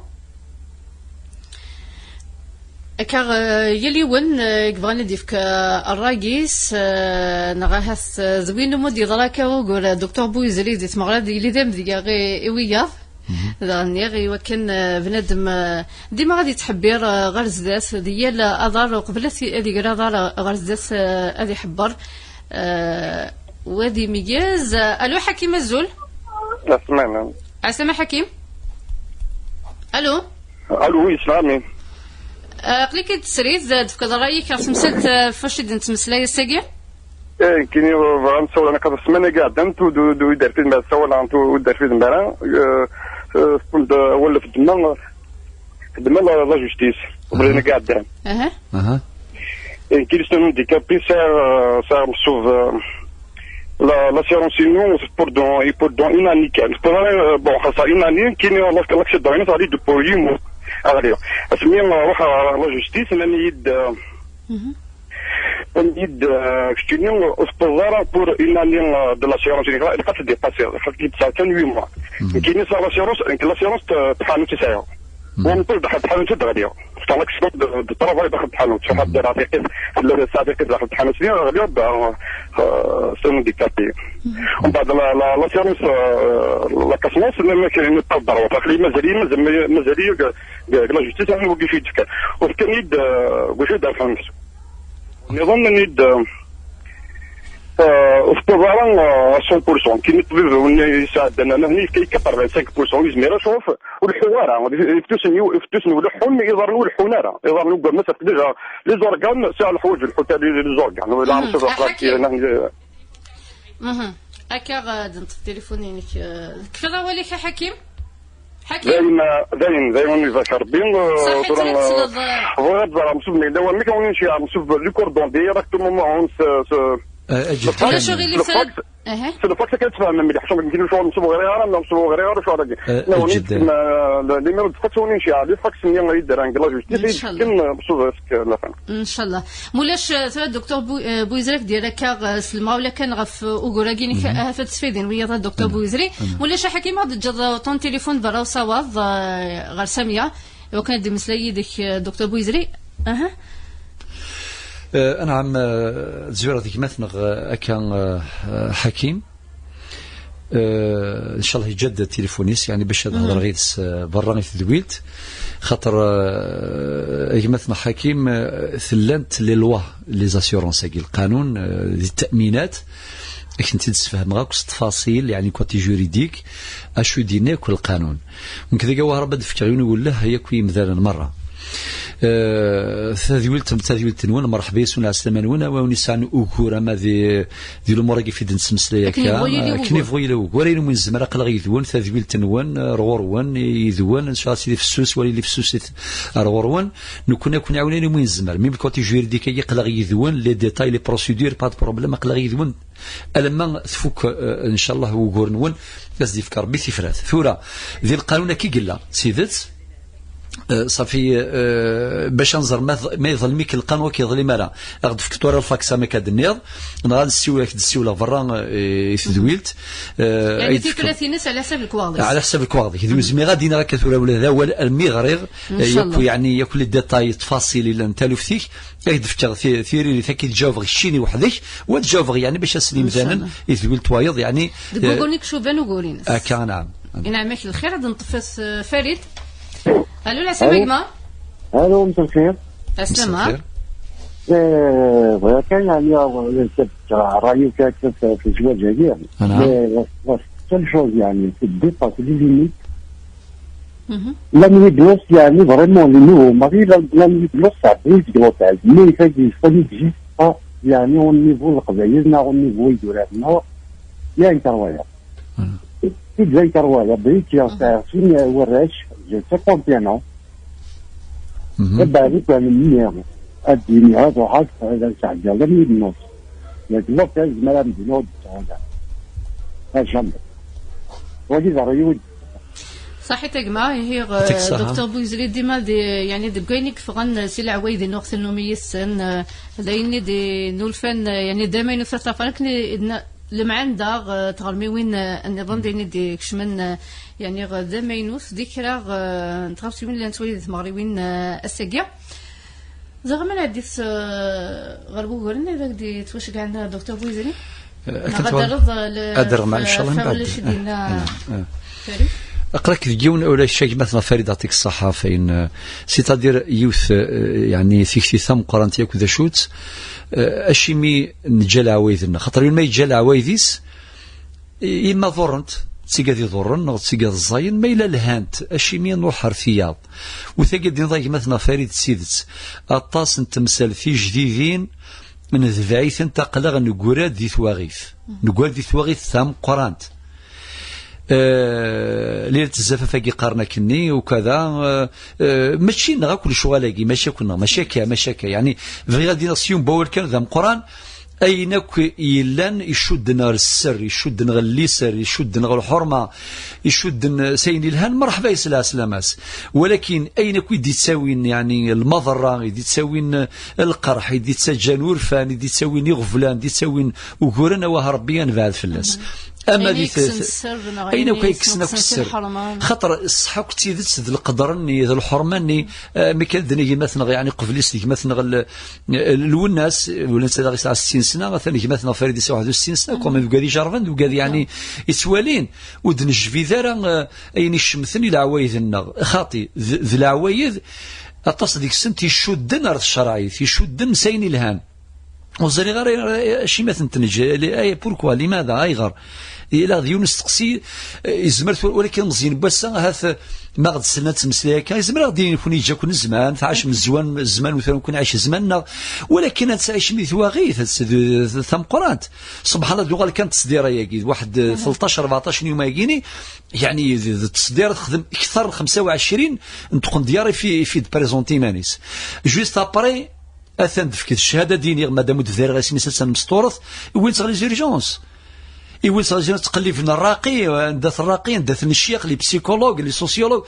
Akka, euh, yal yiwen, euh, yebɣan ad yefk, euh, ṛṛay-is, euh, neɣ ahat, euh, d win umi d-yeḍra akka wugur, euh, Docteur Bouyzri di tmeɣra, d yili d amedya i, i wiyaḍ. Daɣen nniɣ i wakken, euh, bnadem, euh, dima ad yettḥebbir, euh, ɣer zdat, di yal aḍar, uqbel ad t-, ad iger aḍar, euh, ɣer zdat, euh, ad iḥebber, euh, u ad imeyyez. Euh, allô, Ḥakim, azul. Asmana. Ɛasama, Ḥakim. Allô. Allô, oui, slamit. Euh, aql-ik-id srid, euh, tefkeḍ ṛṛay-ik ɣef temsalt, euh, ɣef wacu i d-nettmeslay ass-agi? Eh, kini, uh, bɣan sawlan aqad ssmana iɛeddan, tu, du, du, iderfid ma sawlan, tu, iderfid mara, eh, eh, tfund, eh, awal f ddemma, f ddemma la, la justice, ubrin iɛeddan. Aha. Aha. Eh, kini c'est un handicapé, c'est, euh, c'est un sauve, euh, la, l'assurance, nous, c'est pour dans, et pour dans une année, quel. Pour, euh, bon, ça, une année, kini, lorsque l'accident, ça allait de pour huit mois. Allez, c'est bien, euh, la justice, l'année de, Mhm. Nnan-iyi-d, euh, keččini ur tebbiḍ ara pour une année, euh, de l'assurance, ilaq ad tdépasiḍ, ilaq ad tesɛuḍ kan huit mois. Mhm. Nekkini sɛiɣ l'assurance, nekk l'assurance t-, tḥanut i sɛiɣ. Mhm. Ur nṭiẓ d tḥanut i d-ɣliɣ. Sɛiɣ l'accident de, de travail daxel tḥanut, mhm, ṛuḥeɣ ddiɣ tiqit, tella tesɛa tiqit daxel tḥanut-nni, ɣliɣ-d, euh, euh, c'est un handicapé. Mhm. Umbeɛd la, la, l'assurance, euh, la casse-noise, nnan-ak neṭṭal ḍerwat, aql-i mazal-iyi, mazal, mazal-iyi deg, deg la justice, am wagi i d-fkan. U fkan-iyi-d, euh, wagi i d-rfan. Nniḍen nnan-iyi-d, euh, ur tewwiḍ ara, euh, à cent pour cent. Kini ṭṭbib-nni yesɛeddan nnan-nni yefka-yi quatre-vingt-cinq pour cent, ur yezmir ara, cuf, ur leḥḥuɣ ara. Iftusen-iw, iftusen ur leḥḥun, iḍarren ur leḥḥun ara. Iḍarren uggaden ma sɛiɣ déjà les organes, sɛiɣ leḥwayeǧ lḥut les, les organes. Wala, mhm, a Ḥakim. Mhm. Akka, euh, ad d-neṭṭef tilifun-inek, euh, tekfiḍ awal-ik a Ḥakim? Ḥakim? Dayen, dayen, dayen, ibarek Rebbi, eh, صحيت tura, eh, tesleḍ, eh, bɣiɣ ad ẓreɣ msub ma yella wamek ad wen-nceyyeɛ msub le cordon directement, ma hon s, s, eh, le fax, ulac aɣilif, le fax, eh, s le fax akka ad tfehmem mliḥ, cɣel nekk ur msub ɣriɣ ara, ma msub ɣriɣ ara, cɣel dagi. Eh, numeru de fax ad wen-nceyyeɛ, le fax-nni i d-rran deg la justice, i d-fken msub. Ncallah. Mulac, eh, tura Docteur Bou-, eh, Bouyzri ad k-d-yerr akka, eh, s lemɣawla kan ɣef, eh, ugur-agi-inek, ahat ad d-sfaydin wiyaḍ a Docteur Bouyzri. Mulac a Ḥakim, ad d-teǧǧeḍ, eh, uṭṭun tilifun berra usawaḍ, eh, ɣer Samia, iwakken ad d-imeslay yid-k, eh, Docteur Bouyzri. Aha. Eh, anɛam, eh, tezwireḍ gma-tneɣ, eh, akka, eh, eh, Ḥakim. Eh, ncallah yeǧǧa-d tilifun-is, yeɛni bac ad hedreɣ yid-s, eh, berra i tedwilt. Xaṭer, eh, gma-tneɣ Ḥakim, eh, tellant les lois, les assurances-agi, lqanun, eh, di ttaminat, ad k-tent-id-sfehmeɣ akk s ttfaṣil, yeɛni côté juridique, acu i d-yenna akk lqanun. Nekk deg awehṛab ad d-fkeɣ yiwen uwelleh yakk i yimdanen merra. Eh, tadwilt, tadwilt-nwen, merḥba yes-wen, ɛeslama-nwen, a win yesɛan ugur ama di, di lumuṛ-agi fi d-nettmeslay akka, akken yebɣu yili wugur, ayen umi nezmer, aql-aɣ yid-wen, tadwilt-nwen, eh, ar ɣur-wen, yid-wen, ncallah ad tili fessuset, wala yili fessuset ar ɣur-wen, nekkni ad ken-nɛiwen ayen umi nezmer. Même le côté juridique-agi, aql-aɣ yid-wen, les détails, les procédures, pas de problème, aql-aɣ yid-wen. Alamma tfuk, eh, ncallah, wugur-nwen, ad s-d-yefk Rebbi tifrat. Tura, di lqanun akka i yella, d tidet, eh, ṣafi, eh, bac ad nẓer ma, ma iḍlem-ik lqanun, ur k-iḍlim ara. Ad ɣ-d-tefk tura lfaks, am akka d-tenniḍ, neɣ ad nessiwel, ad k-d-ssiwleɣ berra, eh, i tedwilt. Eh, yeɛni ad d-tefk tifrat-ines ɛla ḥsab lekwaɣeḍ-is. Ɛla ḥsab lekwaɣeḍ-ik. Ur zmireɣ ad d-iniɣ akka tura ula d awal, armi ɣriɣ, eh, ncallah, yakk, yeɛni, yakk les détails, ttfaṣil yellan, taluft-ik, ad k-d-fkeɣ ti-, tiririt, ad k-id-ǧawbeɣ keččini weḥd-k, u ad ǧawbeɣ, yeɛni, bac ad slen yimdanen i tedwilt wayeḍ, yeɛni, deg, eh, wugur-nni icuban ugur-ines. Akka, naɛam. Yenɛem-ak lxir, ad neṭṭef ass, eh, Farid. Alo, lɛeslama a gma. Alo, مساء الخير. Ɛeslama. مساء الخير. Eh, bɣiɣ kan, yeɛni, ad d-fkeɣ ṛṛay-iw kan fi, fi zzwaǧ-agi. Naɛam. Mais, la, la seule chose, yeɛni, qui dépasse les limites, Mhm. L'année de noces, yeɛni, vraiment, le nouveau mari, la, l'année de noces, ça brille de l'hôtel. Mais ça, ça n'existe pas, yeɛni, au niveau leqbayel, neɣ au niveau idurar, neɣ, il y a un carroyage. Mhm. Il y a un carroyage, brille, qui a fait, euh, warrac, j'ai cinquante et un ans. Mhm. Et ben, avec un ami, euh, ad d-yini, ad ruḥeɣ, ad sɛeddiɣ l'année de noces. Yak l'hôtel, zemreɣ ad m-d-iniɣ ur d-ttaɣ ara. Ah, jamais. Wagi d ṛṛay-iw. Ṣaḥit a gma, ihi, eh, Docteur Bouyzri, dima di, yeɛni, deg wayen i yeffɣen, eh, si leɛwayed-inu, ɣ tannumi yes-sen, eh, d ayen i d-nulfan, eh, yeɛni, d amaynut ɣef ṭṭafa-nnek, akken i d-, Lemɛanda, eh, tɣermiwin, eh, nniḍen d ayen i d-ikecmen, eh, yani, eh, d amaynut, di kra, eh, n tɣawsiwin llan ttwali di tmeɣriwin, eh, ass-agi. Daɣ ma nɛeddi-t, eh, ɣer wuguren i d ak-d-yettwacegɛen, eh, Docteur Bouizri? Eh, Neɣ ad terreḍ, eh, le-, ad rɣem, f-, ncallah, f-, mbeɛd. Ulac i d-yenna, eh, eh. Farid? Aql-ak deg yiwen, ulac a gma-tneɣ Farid, yeɛṭik ṣṣeḥḥa, f ayen, eh, c'est-à-dire yiwet, eh, yani, tikti tameqqrant yakk d acu-tt, eh, acimi neǧǧa leɛwayed-nneɣ? Xaṭer yiwen ma yeǧǧa leɛwayed-is, i-, imma ḍurrent, d tigad iḍurren neɣ d tigad ẓẓayen, ma yella lhant, acimi nruḥ ɣer tiyaḍ? U tagi d-inḍa gma-tneɣ Farid d tidet, aṭas n temsal tijdidin, nedbeɛ-itent aql-aɣ neggra-d di twaɣit. Neggra-d di twaɣit tameqqrant. Eh, Lilat Zzafaf-agi qqaren akkenni, ukada, eh, eh, mačči nneɣ akk lecɣal-agi, mačči akk nneɣ, mačči akka, mačči akka. Yani, bɣiɣ ad d-iniɣ s yiwen n wawal kan d ameqqran, ayen akk yellan icudden ɣer sser, icudden ɣer liser, icudden ɣer lḥurma, icudden s ayen ilhan, mṛeḥba yes lɛeslama-s. Walakin ayen akk i d-ittawin, yani, lmaḍerra, i d-ittawin, eh, lqerḥ, i d-ittaǧǧan urfan, i d-ittawin iɣeblan, i d-ittawin uguren, awah Ṛebbi ad nebɛed fell-as. Ama ayen di i yekksen t-, sser, neɣ ayen ayen akk i ay yekksen akk yekksen sser. Lḥerma. Xaṭer ṣṣeḥ akk d tidet d lqedr-nni, d lḥurma-nni, eh, mi kan d-neg gma-tneɣ, yani, qbel-is d gma-tneɣ l-, Lwennas, Lwennas ad aɣ-yesɛa settin sna, atan gma-tneɣ Farid yesɛa waḥed u settin sna, quand même, d ugad ijerben, d ugad, yani, yettwalin, ur d-nejbid ara, eh, ayen icemten i leɛwayed-nneɣ. Xaṭi, d, d leɛwayed, aṭas deg-sent icudden ar tcerɛit, icudden s ayen ilhan. Ur ẓriɣ ara acimi ad tent-neǧǧ, ay, pourquoi, limada, ayɣer? Ila d yiwen usteqsi, eh, yezmer tura, walakin Meẓyan n wass-a, ahat, eh, ma ɣ-d-sellen ad ttmeslay akka, yezmer ad d-yini nekni yeǧǧa-ken zzman, tɛacem zzwan, zzman, ur tura nekni nɛic zzman-nneɣ, walakin ad tettɛicem di twaɣit, ad s-, d, d, tameqqrant. Subḥan Allah, yuɣal kan ttesdira-agi, d waḥed, eh, tleṭṭac, rbeɛṭac n yuma-agi-ni, yani, d, d ttesdira texdem kter n xemsa u ɛecrin n tqendyar i fi, i fi d-présenter iman-is. Juste après, atan d-fket ccahada, d-iniɣ, madam ur d-bdireɣ isem-is, attan msṭuret, iwin-tt ɣer les urgences. Iwin-tt ɣer les urgences, ttqelliben rraqi, anda-t rraqi, anda-ten ccyax, les psychologues, les sociologues.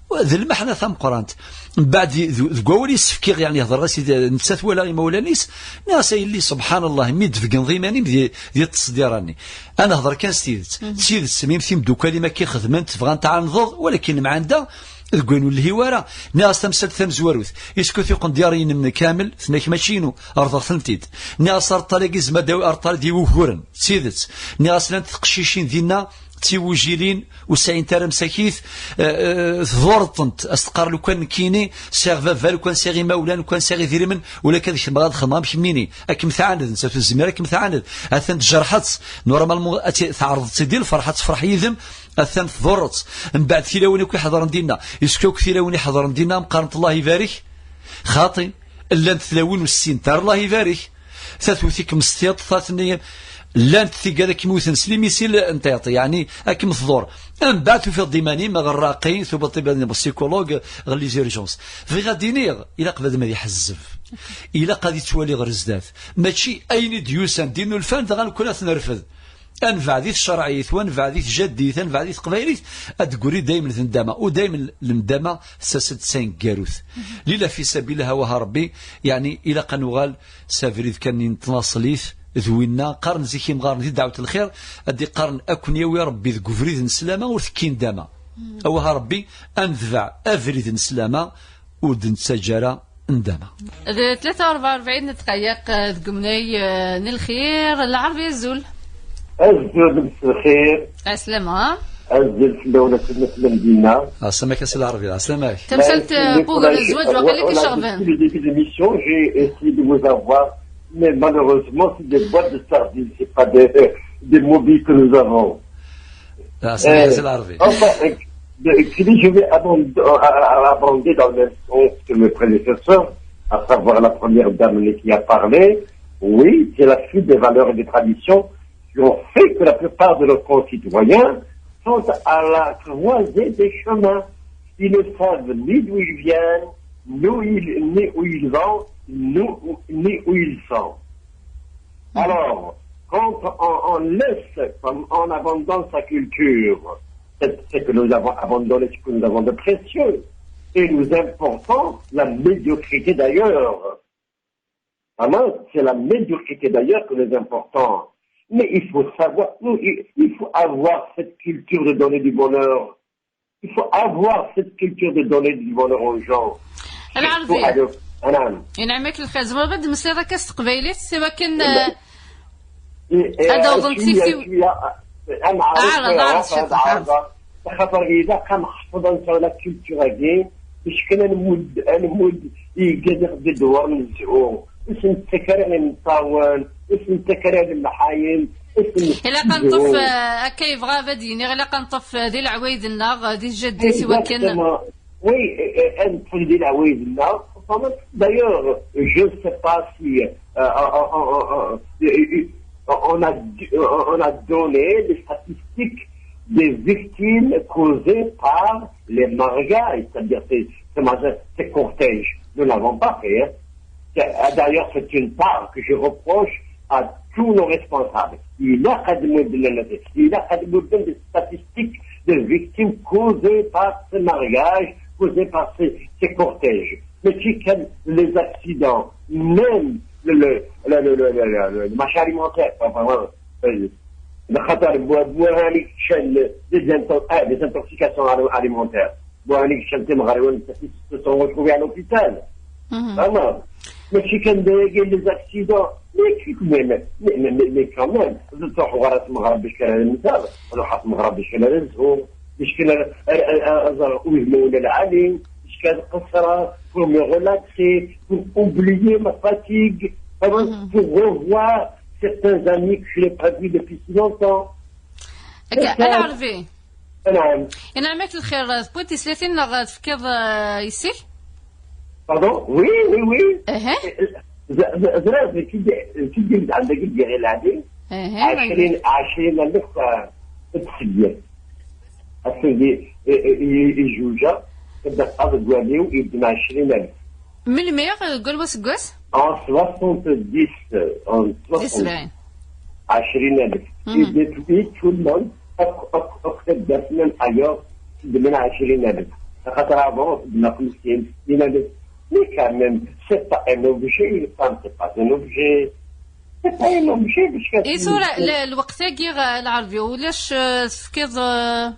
D lmeḥna tameqqrant. Mbeɛd, d, deg wawal i s-fkiɣ, yani, hedreɣ-as i d-, nettat wala imawlan-is, nniɣ-as, a yelli, subḥan Allah, mi d-tbegneḍ iman-im di, di ttesdira-nni. Ad nehder kan s tidet. D tidet, mi timeddukal-im akka i xedment, bɣant ɛandeḍ, walakin lemɛanda, deg wayen ur lhiw ara. Nniɣ-as tamsalt tamezwarut, iskut iqendyar-inem kamel, tenna-k mačči inu, rḍeɣ-tent-id. Nniɣ-as areṭṭal-agi zma d areṭṭal d iwuguren, d tidet. Nniɣ-as llant teqcicin dinna, d tiwujilin, ur sɛint ara msakit, eh, eh, tḍurreḍ-tent, as teqqar lukan nekkini, sɛiɣ baba, lukan sɛiɣ imawlan, lukan sɛiɣ idrimen, ula kan ad kemmleɣ ad xedmeɣ am kemmini. Ad kem-tɛaned, nettat ur tezmir ad kem-tɛaned. Atan tjerḥeḍ-tt, normalement ad tt-, tɛerḍeḍ-tt-id i lferḥ, ad tefreḥ yid-m, atan tḍurreḍ-tt. Mbeɛd tilawin akk iḥeḍren dinna, iskuk tilawin iḥeḍren dinna, am qqarent Allah ibarek, xaṭi, llant tlawin ur ssint ara Allah ibarek. Tatut i kem-s tiṭ, tatni llant tigad ad kem-wten s limisil n tiṭ, yani ad kem-tḍur. Mbeɛd tufiḍ-d iman-im ɣer rraqi, tubiḍ-d iman-im ɣer psychologue, ɣer les urgences. Bɣiɣ ad d-iniɣ, ilaq bnadem ad iḥezzeb. Ilaq ad ittwali ɣer zdat. Mačči ayen i d-yusan d inulfan, dɣa nekkni ad t-nerfed. Ad nebɛed i tcerɛit, wa nebɛed i tjaddit, ad nebɛed i teqbaylit, ad d-teggri daymen tendama. U daymen lendama tessas-d d taneggarut. Lila fi sabillah, awah Rebbi, yani, ilaq ad nuɣal s abrid kan n tnaṣlit, d winna, qqaren zik imɣaren di dɛwet lxir, ad d-iqqaren, ad ken-yawi Rebbi deg ubrid n sslama, ur tekkin dama. Awah Rebbi, ad nedbeɛ abrid n sslama, ur d-nettaǧǧa ara ndama. D tlata u rebɛa u rebɛin n ddqayeq, eh, deg umnay, eh, n lxir. Lɛerbi, azul. Azul, mselxir. Ɛeslama. Azul fell-awen, akken fell-am dinna. Ɛeslama-k a Si Lɛerbi, ɛeslama-k. Tamsalt, eh, n wugar n zzwaǧ, waqila k-iceɣben. Depuis le début de l'émission, j'ai essayé de vous avoir, mais malheureusement, c'est des boîtes de sardines, c'est pas des, des mobiles que nous avons. Ah, c'est, euh, c'est l'arrivée. Enfin, euh, de- puis je vais abonder, euh, à- à- abonder dans le même sens que mes prédécesseurs, à savoir la première dame qui a parlé. Oui, c'est la suite des valeurs et des traditions qui ont fait que la plupart de nos concitoyens sont à la croisée des chemins. Ils ne savent ni d'où ils viennent, ni où ils, ni où ils vont, ni où, ni où ils sont. Alors, quand on, on laisse, quand on abandonne sa culture, c'est ce que nous avons abandonné, ce que nous avons de précieux, et nous importons la médiocrité d'ailleurs. Vraiment, c'est la médiocrité d'ailleurs que nous importons. Mais il faut savoir, non, il, il faut avoir cette culture de donner du bonheur. Il faut avoir cette culture de donner du bonheur aux gens. Surtout à le- أنا. ينعمك الخير. زعما بعد مسيرة كاس تقبيليت سوا كان أعرض، أعرض، أعرض. خاطر إذا كان خفض أنت ولا كولتور هذه، باش كنا نمد، نمد، يقدر بدور نزعو. اسم التكرار المطاول، اسم التكرار المحاين، اسم إلا كنطف، آه، هكا يبغى بديني، إلا كنطف ذي العويد الناغ، ذي الجدي سوا كان. Oui, euh, euh, elle prend des la oui, là. D'ailleurs, je ne sais pas si euh, on, on- on- on- on a, on a donné les statistiques des victimes causées par les mariages, c'est-à-dire ces, ces mariages, ces cortèges. Nous n'avons pas fait, hein. C'est- euh, D'ailleurs, c'est une part que je reproche à tous nos responsables. Il a قد مدن الناس، il a قد مدن des statistiques de victimes causées par ces mariages, causées par ces, ces cortèges. Mais si que les accidents, même le, le, le, le, le, le, le, le machin alimentaire, enfin, vraiment, euh, le خطر بو- بو- هاني كشان des intox- ah, des intoxications alimentaires. بو هاني كشان تمغريون se sont retrouvés à l'hôpital. Vraiment. Mais si كان des accidents, mais, mais, mais, mais, mais quand même, تروح غرات المغرب باش كان هذا المثال، تروح المغرب باش كان هذا الزهور، باش كان هذا ويزمون العالي، باش كان قصرة، pour me relaxer, pour oublier ma fatigue, vraiment, pour revoir certains amis que je n'ai pas vus depuis si longtemps. هكا، العربي. نعم. ينعمك الخير، بويتي ثلاثين نغ تفكيض، آه، يسيك؟ Pardon? Oui, oui, oui. اها. زرا كي كي عندك يدير غير العادي. اها. عشرين، عشرين ألف تسجل. أصلي يجوجا تبدا تقاضي دواليو يدنا عشرين ألف. من المية قول واسكواس؟ En soixante-dix, en soixante-dix. عشرين ألف. Et depuis tout le monde, أك أك أك تبدا سنين أيوه، تدمن عشرين ألف. خاطر avant تدمن خمسين، ستين ألف. Mais quand même, c'est pas un objet, une femme, c'est pas un objet. C'est pas un objet, parce que... اي صورة الوقت تاقي العربي ولاش، آه، تفكيض، آه،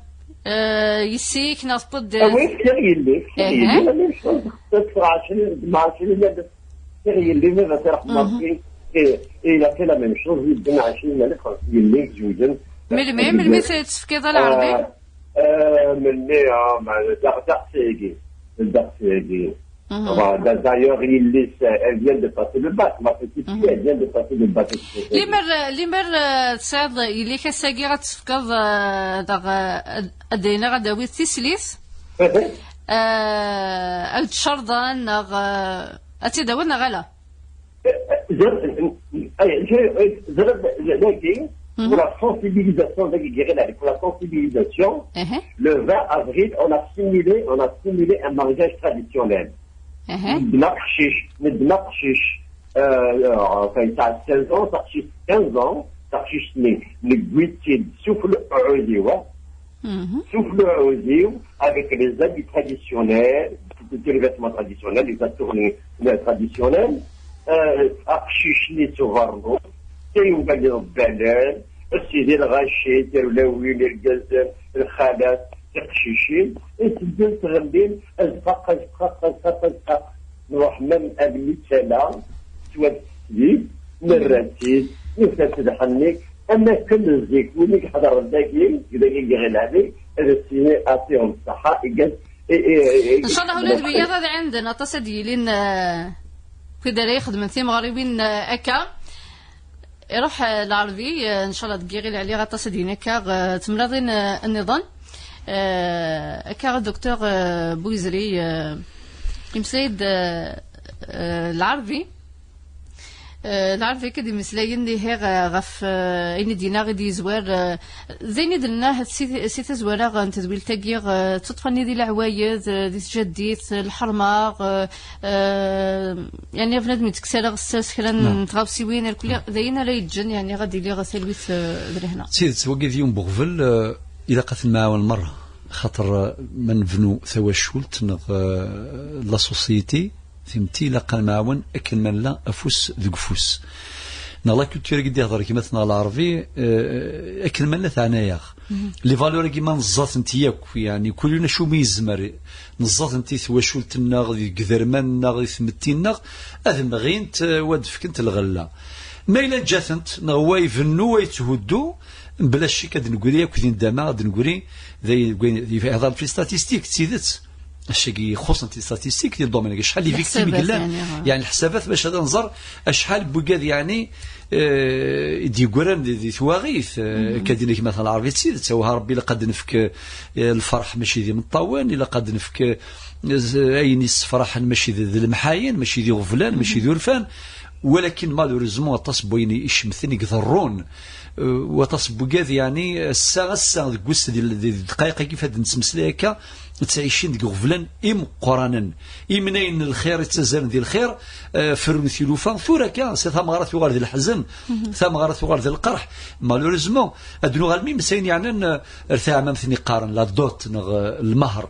آه، يسيك ناس ضد. Ah oui, c'est réel, c'est réel. La même chose, c'est sur عشرين، مع عشرين ألف. C'est réel, mais ça, c'est et il a fait la même chose, il donne عشرين ألف, il est jeune. من المية، من المية تفكيض العربي؟ آه، من المية، آه، ما، دق-، دق سيقي. دق سيقي. Voilà, d'ailleurs, il laisse, elle vient de passer le bac. Ma petite fille, elle vient de passer le bac. ليمر، ليمر، آه، تسعد يلي كساقي غتفكض، آه، دغ، آه، الدينا غداوي تسليس. آه، أو تشرضان، نغ، آه، أتي داون نغلا. Pour la sensibilisation, pour la sensibilisation, le vingt avril, on a simulé, on a simulé un mariage traditionnel. Naqcic, naqcic, euh, euh, enfin, ça a seize ans, taqcict quinze ans, taqcict-nni, newwi-tt-id, sufell uɛudiw, hein. Sufell uɛudiw, avec les habits traditionnels, les vêtements traditionnels, les atours traditionnels, euh, aqcic-nni s uberru, tayuga n iḍebbalen, sidi lɣaci, tirwlawin, irgazen, lxalat, tiqcicin, i teddun tɣellin, azqaq, azqaq, azqaq, azqaq. Nruḥ même almi d tala, tettwat teslit, nerra-tt-id, nufa-tt tḥenni, am akken zik, win i iḥeḍren dagi, dagi i iɣil ɛli, ad as-yini, ɛṭihum ṣṣeḥḥa, igan, i, i, i, إن شاء الله ولاد وياض هذا عندنا أطاس هاد يلين، آه، في داري يخدم ثيم غريبين، آه، أكا. يروح، آه، العربي، آه، إن شاء الله دقيقي عليه غطاس هاد يلين أكا، آه، تمرضين، آه، النظام. آه، أكا الدكتور، آه، بويزري، آه، يمسيد، آه، آه، العربي. آه، العربي كد يمسلاين دي هي غ-، غف، آه، إني دينا غدي يزوار، آه، زين دلنا هاد سي، سي تزوارا غ-، نتدويل تاقي غ-، تطفني دي العوايد، آه، دي تجديت، آه، الحرمة، آه، آه، يعني بنادم يتكسر غساس كلا نعم. نتغاوسي وين الكل زين لا يتجن، يعني غادي لي غسيل ويت، آه، دري هنا. سيد سواقي ديوم بوغفل، آه، إذا قتل معاون مرة، خاطر، آه، من بنو ثواشولت نغ، آه، لا سوسيتي، ثمتي لا قال معاون أكل من لا أفوس ذقفوس. Neɣ la culture-agi d-ihḍer gma-tneɣ Lɛerbi, eh, akken ma nella teɛna-yaɣ. Les valeurs-agi ma neẓẓa-tent yakk, yeɛni kul yiwen acu mi yezmer, neẓẓa-tent i twacult-nneɣ, deg iderman-nneɣ, i tmetti-nneɣ, ad mɣint, eh, u ad fkent lɣella. Ma yella neǧǧa-tent, neɣ wa ibennu, wa yetthuddu, bla ccek ad d-negri akk di nndama, ad d-negri, d ay-, d ay-, ihḍer ɣef les statistiques, d tidet. Acu-agi ixuṣṣen les statistiques di domaine-agi, acḥal n victimes i yellan, yeɛni, lḥsabat, bac ad nẓer acḥal n wigad, yeɛni, eh, i d-yeggran di, di twaɣit, eh, akka din gma-tneɣ Lɛerbi d tidet, awah Rebbi, ilaq ad nefk, eh, lferḥ mačči d imeṭṭawen, ilaq ad nefk, eh, z-, ayen yessefraḥen mačči d, d lemḥayen, mačči d iɣeblan, mačči d urfan, walakin malheureusement aṭas n wayen icemten i iḍerrun, eh, u aṭas n wigad, yeɛni, ass-a, ass-a, deg wass, di, di, di ddqayeq-agi f ad nettmeslay akka, ttɛicin deg iɣeblan imeqqranen. Imnayen n lxir i ttazzalen di lxir, eh, ferrun tilufa. Tura akka, s tameɣra tuɣal d leḥzen, tameɣra tuɣal d lqerḥ. Malheureusement, ad nuɣal mi mesayen yeɛnan, eh, ar taɛmamt-nni qqaren, la dot, neɣ, eh, lmehr.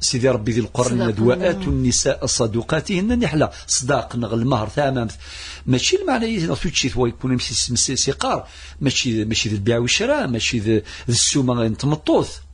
Sidi Rebbi di Lqur'an yenna-d, wa atu nnisaa saduqatihinna nihla, ṣdaq neɣ lmehr, taɛmamt. Mačči lmeɛna-is neɣ tuččit wa yekkun amek s, s, s iqqar, mačči, mačči d lbiɛ u ccra, mačči d, d ssuma n tmeṭṭut.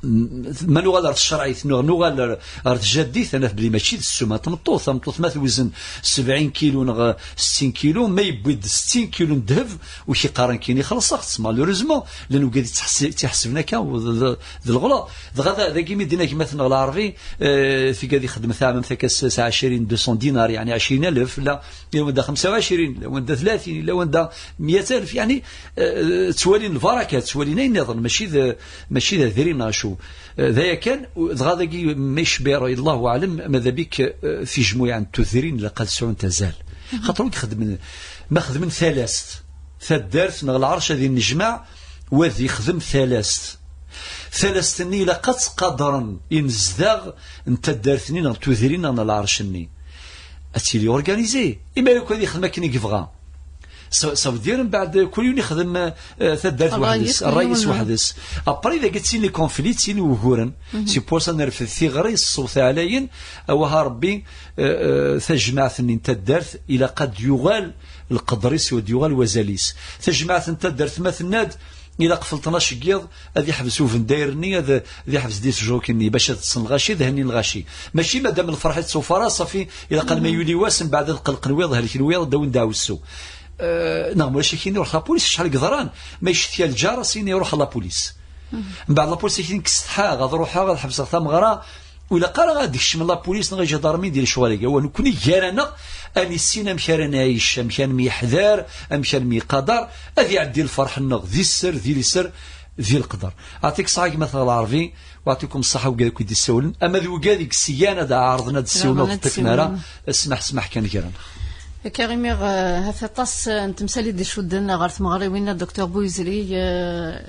M-, ma nuɣal ar tcerɛit, neɣ nuɣal ar, ar tjaddit, ad naf belli mačči d ssuma n tmeṭṭut. Tameṭṭut ma tewzen sebɛin kilu neɣ settin kilu, ma yewwi-d settin kilu n ddheb, ur k-iqqar nekkini xelṣeɣ-tt, malheureusement, llan wigad i tt-iḥesben akka, d, d, d leɣlaḍ. Dɣa da, dagi mi d-yenna gma-tneɣ Lɛerbi, eh, tigad ixeddem taɛmamt akka s, s ɛecrin, deux cents dinars, yeɛni ɛecrin alef, la, yella wanda xemsa u ɛecrin, yella wanda tlatin, yella wanda meyya alef, yeɛni, eh, ttwalin lbaraka, ttwalin ayen nniḍen, mačči d, mačči d adrim neɣ acu. Eh, d aya kan, u-, dɣa dagi ma yecbi, Allahu aɛlem, ma d abik, eh, tijmuɛin n tudrin ilaq ad sɛunt azal. Xaṭer ur ixeddmen, ma xedmen talast, taddart neɣ lɛerc ad innejmaɛ, wa ad yexdem talast. Talast-nni ilaq ad tt-qadren inezdaɣ n taddart-nni neɣ n tudrin neɣ n lɛerc-nni. Ad tili organisée. Imi ara ad yexdem akken i yebɣa. Ça, ça veut dire, mbeɛd, kul yiwen ixdem, eh, taddart weḥd-s, ṛṛay-is weḥd-s. Après, dagi ttilin les conflits, ttilin wuguren. C'est pour ça nerfed tiɣri s ṣṣut ɛlayen, awah Rebbi, eh, eh, tajmaɛt-nni n taddart, ilaq ad d-yuɣal lqedr-is, u ad d-yuɣal wazal-is. Tajmaɛt n taddart ma tenna-d, ilaq f tnac n yiḍ, ad yeḥbes ubendayer-nni, ad, ad yeḥbes disjockey-nni, bac ad ṭṭsen lɣaci, ad hennin lɣaci. Mačči madam lferḥ i tṣufara, ṣafi, ilaq alma yuli wass, mbeɛd ad qelqen wiyaḍ, helken wiyaḍ, ad d-awin deɛwessu. Eh, neɣ ma ulac akin, iruḥ lapulis, acḥal i yeḍran, ma icetya lǧar, as-yini iruḥ lapulis. Mbeɛd lapulis akin kkes tḥaɣ, ad ruḥeɣ, ad ḥebseɣ tameɣra, ur ilaq ara ad d-kecmen lapulis neɣ ijadarmin di lecɣal-agi. Awa, nekkni gar-aneɣ, ad nissin amek ara nɛic, amek ara nemyeḥdar, amek ara nemyeqadar, ad iɛeddi lferḥ-nneɣ di sser, di liser, di leqder. Ɛṭik ṣṣeḥḥa gma-tneɣ Lɛerbi, u ɛṭikum ṣṣeḥḥa wigad akk i d-issawlen, ama d wigad i yesgan ad ɛerḍen ad d-ssiwlen, ur ṭṭifen ara, ssmaḥ, ssmaḥ kan gar-aneɣ. Akka imi, eh, hata aṭas, eh, n temsal i d-icudden ɣer tmeɣriwin n Docteur Buyizri, eh,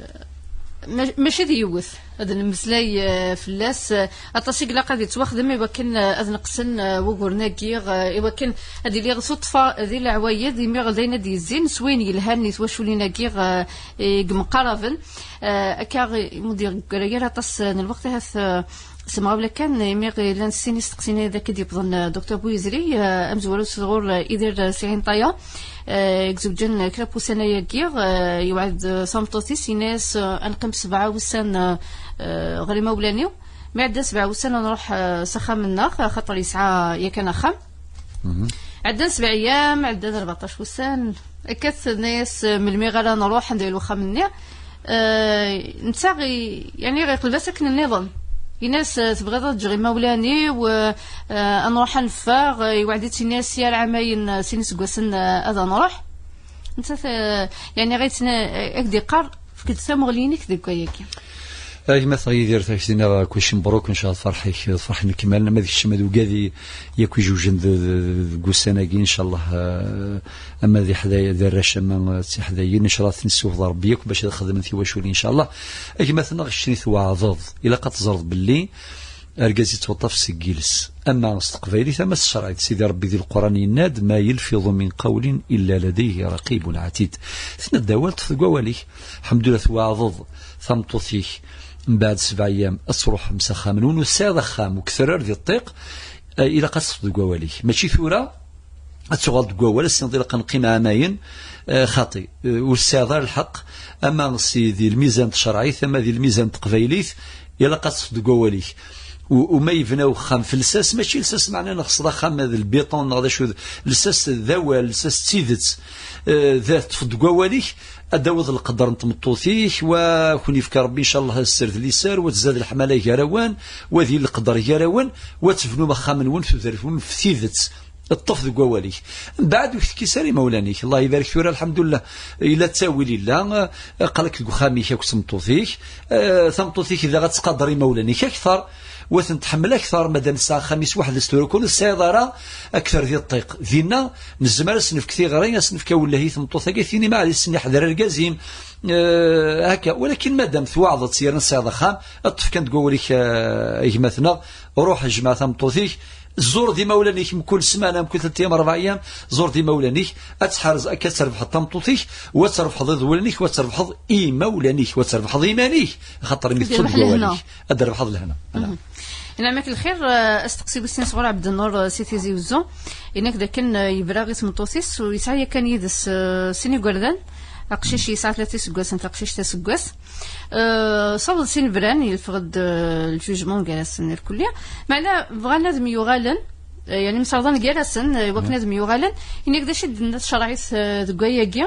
ma-, mačči d yiwet ad nemmeslay, eh, fell-as, eh, aṭas i ilaq ad yettwaxdem i wakken, eh, ad neqsen, eh, wuguren-agi, eh, i wakken ad iliɣ tuṭfa di leɛwayed, imi d ayen ad d-yezzin s wayen yelhan i twaculin-agi, eh, i yemqaraben. Eh, akka i mu d-yeggra yir aṭas n lweqt, ahat, eh, s temɣawla kan, imi llan sin isteqsiyen-a d akka d-yewwḍen, eh, Docteur Buyizri, eh, amezwaru sɣur, eh, Idir, eh, Sɛin Ṭaya, eh, i izewǧen, eh, kra n wussan ayagi, eh, yewɛed, eh, tameṭṭut-is, yenna-yas, eh, ad neqqim sebɛa wussan, eh, eh, ɣer imawlan-iw. Mi ɛeddan sebɛa wussan ad nruḥ, eh, s axxam-nneɣ, axaṭer yesɛa yakan axxam. Ɛeddan sebɛa ayyam, ɛeddan rbeɛṭac wussan. Akka tenna-yas, eh, melmi ara nruḥ, anda yella uxxam-nni? Eh, netta i-, yeɛni, iqleb-as akken nniḍen. Yenna-yas, eh, tebɣiḍ ad ǧǧeɣ imawlan-iw, eh, eh, ad nruḥ ad neffeɣ, eh, iweɛɛed-itt, yenna-yas, yal ɛamayen, eh, sin iseggasen, eh, ad nruḥ. Netta, eh, yeɛni, ɣa yettna-, eh, ak-d-iqqar, efk-d tamuɣli-inek deg wayagi. A gma-tneɣ Yidir, takti-nneɣ, kulci mebruk, ncallah tferḥ-ik, tferḥ nekmal, ama d kečč, ama d ugadi, yakk ijewjen d, d, d, deg ussan-agi, ncallah, eh, ama d iḥday-, d arrac, ama, eh, d tiḥdayin, ncallah ad ten-issufeḍ Rebbi yakk bac ad xedmen tiwaculin, ncallah. A gma-tneɣ, keččini tweɛdeḍ, ilaq ad teẓreḍ belli argaz yettwaṭṭaf seg yiles. Ama s teqbaylit, ama s tcerɛit. Sidi Rebbi di Lquran yenna-d, ma yelfiḍu min qawlin illa ladayhi raqibun ɛatid. Tenna-d awal, ṭṭef deg wawal-ik. Ḥemdullah, tweɛdeḍ tameṭṭut-ik, mbeɛd sebɛa ayyam ad truḥem s axxam-nwen, ur tesɛiḍ axxam, ur k-terri di ṭṭiq, eh, ilaq ad teṭṭfeḍ deg wawal-ik. Mačči tura, ad tuɣal deg wawal, ass-nniḍen ilaq ad neqqim ɛamayen, eh, xaṭi. Eh, ur tesɛiḍ ara lḥeqq, ama si di lmizan tcerɛit, ama di lmizan teqbaylit, ilaq ad teṭṭfeḍ deg wawal-ik. U-, uma yebna uxxam f lsas, mačči lsas meɛna nexseḍ axxam d lbiṭun neɣ d acu d-, lsas d awal, lsas d tidet, eh, da teṭṭfeḍ deg wawal-ik, ad d-tawiḍ lqedr n tmeṭṭut-ik, wa kun-yefka Rebbi, ncallah, sser d liser, wa tzad leḥmala gar-awen, wa di leqder gar-awen, wa tebnum axxam-nwen, tudert-nwen f tidet. Ṭṭef deg wawal-ik. Mbeɛd ur k-tekkis ara imawlan-ik. Allah ibarek tura, lḥemdullah. Yella ttawil, yella, eh, aql-ak deg uxxam-ik akked tmeṭṭut-ik. Eh, tameṭṭut-ik da ad tqader imawlan-ik akteṛ, wa ten-tḥemmel akteṛ, ma dam tesɛa axxam-is weḥd-s, tura kun ur tesɛiḍ ara akteṛ di ṭṭiq. Dinna nezmer ad s-nefk tiɣri, ad s-nefk awelleh i tmeṭṭut-agi, tini ma ɛli s-nniḥder argaz-im, eh, akka. Walakin ma dam twaɛdeḍ-tt yerna tesɛiḍ axxam, ṭṭef kan deg wawal-ik, eh, a gma-tneɣ, ruḥ jmeɛ tameṭṭut-ik, ẓur d imawlan-ik mkul ssmana, mkul tlata ayyam, rebɛa ayyam, ẓur d imawlan-ik, ad tḥerz akka ad trebḥeḍ tameṭṭut-ik, wa ad trebḥeḍ iḍwlan-ik, wa ad trebḥeḍ imawlan-ik, wa ad trebḥeḍ iman-ik, axaṭer imi teṭṭfeḍ deg wawal-ik, ad d-trebḥeḍ lehna. Ala. Yenna-mak lxir, eh, asteqsi wis sin sɣur Ɛebdennur, eh, si Tizi Uzzu. Yenna-k dakken, eh, yebra i tmeṭṭut-is u yesɛa yakan yid-s, eh, sin igerdan. Aqcic yesɛa tlata iseggasen, taqcict aseggas. Eh, saweḍ sin bran, yeffeɣ-d, eh, ljujmu gar-asen irkelli. Meɛna bɣan ad myuɣalen, eh, yani mserḍan gar-asen, eh, iwakken ad myuɣalen. Yenna-k d acu i d-tenna tcerɛit, eh, deg wayagi.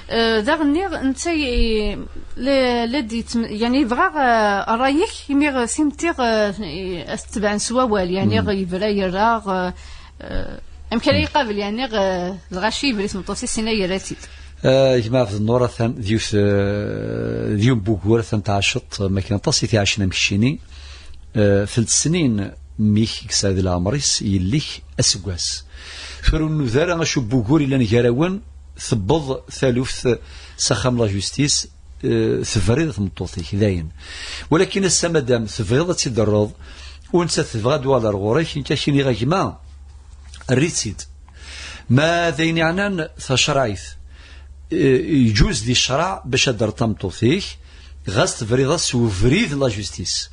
Eh, daɣen nniɣ, netta i-, la, la d-yettm-, yani bɣaɣ, eh, ṛṛay-ik, imi ɣ-, timtiɣ, eh, i-, ad t-tebɛen s wawal, yani ɣ-, yebra yerra, eh, eh, amek ara iqabel, yani ɣ-, lɣaci yebra i tmeṭṭut-is, sinna yerra-tt-id. Eh, gma Ɛebdennur atan d yiwet, eh, d yiwen n wugur atan tɛaceḍ, ma kan aṭas i t-iɛacen am keččini. Eh, telt snin mmi-k i yesɛa di leɛmer-is, yelli-k aseggas. Tura ur nnuda ara acu n wugur yellan gar-awen, tewweḍ taluft s axxam la justice, eh, tebriḍ tmeṭṭut-ik, dayen. Walakin ass-a madam tebɣiḍ ad tt-id-terreḍ, u nettat tebɣa ad d-tuɣal ar ɣur-k, nekk ad k-iniɣ a gma, err-itt-id. Ma d ayen yeɛnan tacerɛit, eh, yeǧuz di ccreɛ bac ad d-terreḍ tameṭṭut-ik, ɣas tebriḍ-as s ubrid n la justice,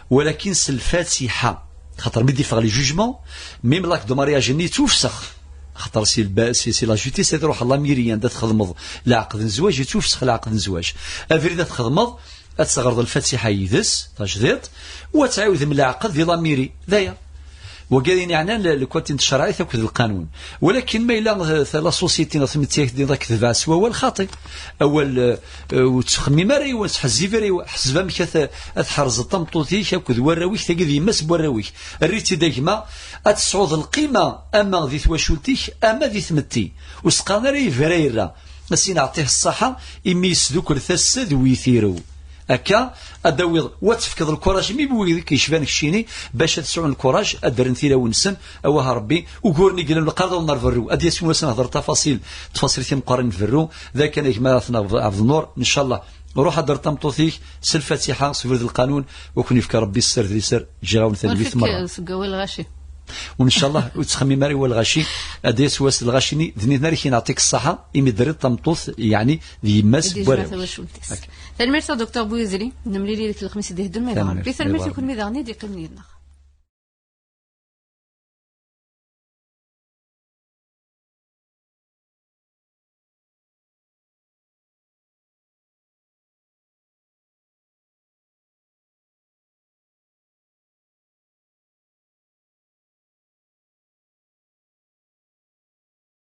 walakin s lfatiḥa, xaṭer mi d-iffeɣ le jugement, même l'acte de mariage-nni yettwafsex, xaṭer si lba-, si, si la justice ad truḥeḍ la mairie anda txedmeḍ leɛqed n zzwaǧ, yettwafsex leɛqed n zzwaǧ. Abrid ad txedmeḍ, ad teɣreḍ lfatiḥa yid-s, tajdiṭ, u ad tɛiwdem leɛqed di la mairie. D aya. Wagi d ayen yeɛnan le-, le côté n tcerɛit akked lqanun. Walakin ma yella, eh, la société neɣ tmetti ak-d-tiniḍ ad k-tebɛed s wawal, xaṭi. Awal, eh, eh, ur ttxemmim ara yiwen, ur ttḥezzib ara yiwen. Ḥseb amek ad t-, ad tḥerzeḍ tameṭṭut-ik akked warraw-ik, tagi d yemma-s n warraw-ik. Err-itt-id a gma, ad tesɛuḍ lqima ama di twacult-ik, ama di tmetti. Ur s-qqaren ara yebra yerra. A s-in aɛṭih ṣṣaḥa, imi yesdukel tassa d witirew. Akka, ad d-tawiḍ, wa ad tefkeḍ lkuraj, imi wid i k-yecban keččini, bac ad sɛun lkuraj, ad d-rren tilaw-nsen, awah a Rebbi, uguren i yellan lqerḍ n berru, ad d-yasen wass ad nehder tafasil, tfasil timeqqranin n berru, d akken a gma Ɛebd-, Ɛebdennur, ncallah, ruḥ ad d-terreḍ tameṭṭut-ik, s lfatiḥa, s ubrid n lqanun, wa ken-yefka Rebbi sser d liser, ǧǧiɣ-awen talwit merra. Seg awal lɣaci. U ncallah, ur ttxemmim ara i wal lɣaci, ad d-yas wass lɣaci-nni, d nitni ara k-in-aɛṭik ṣṣaḥa, imi d-terriḍ tameṭṭut, yeɛni d yemma-s n warraw-ik. Tanemmirt a Docteur Bouyezli, nemlili deg lexmis i d-iheddun ma d Rebbi. Tanemmirt i kenwi daɣen i d-iqqimen yid-neɣ.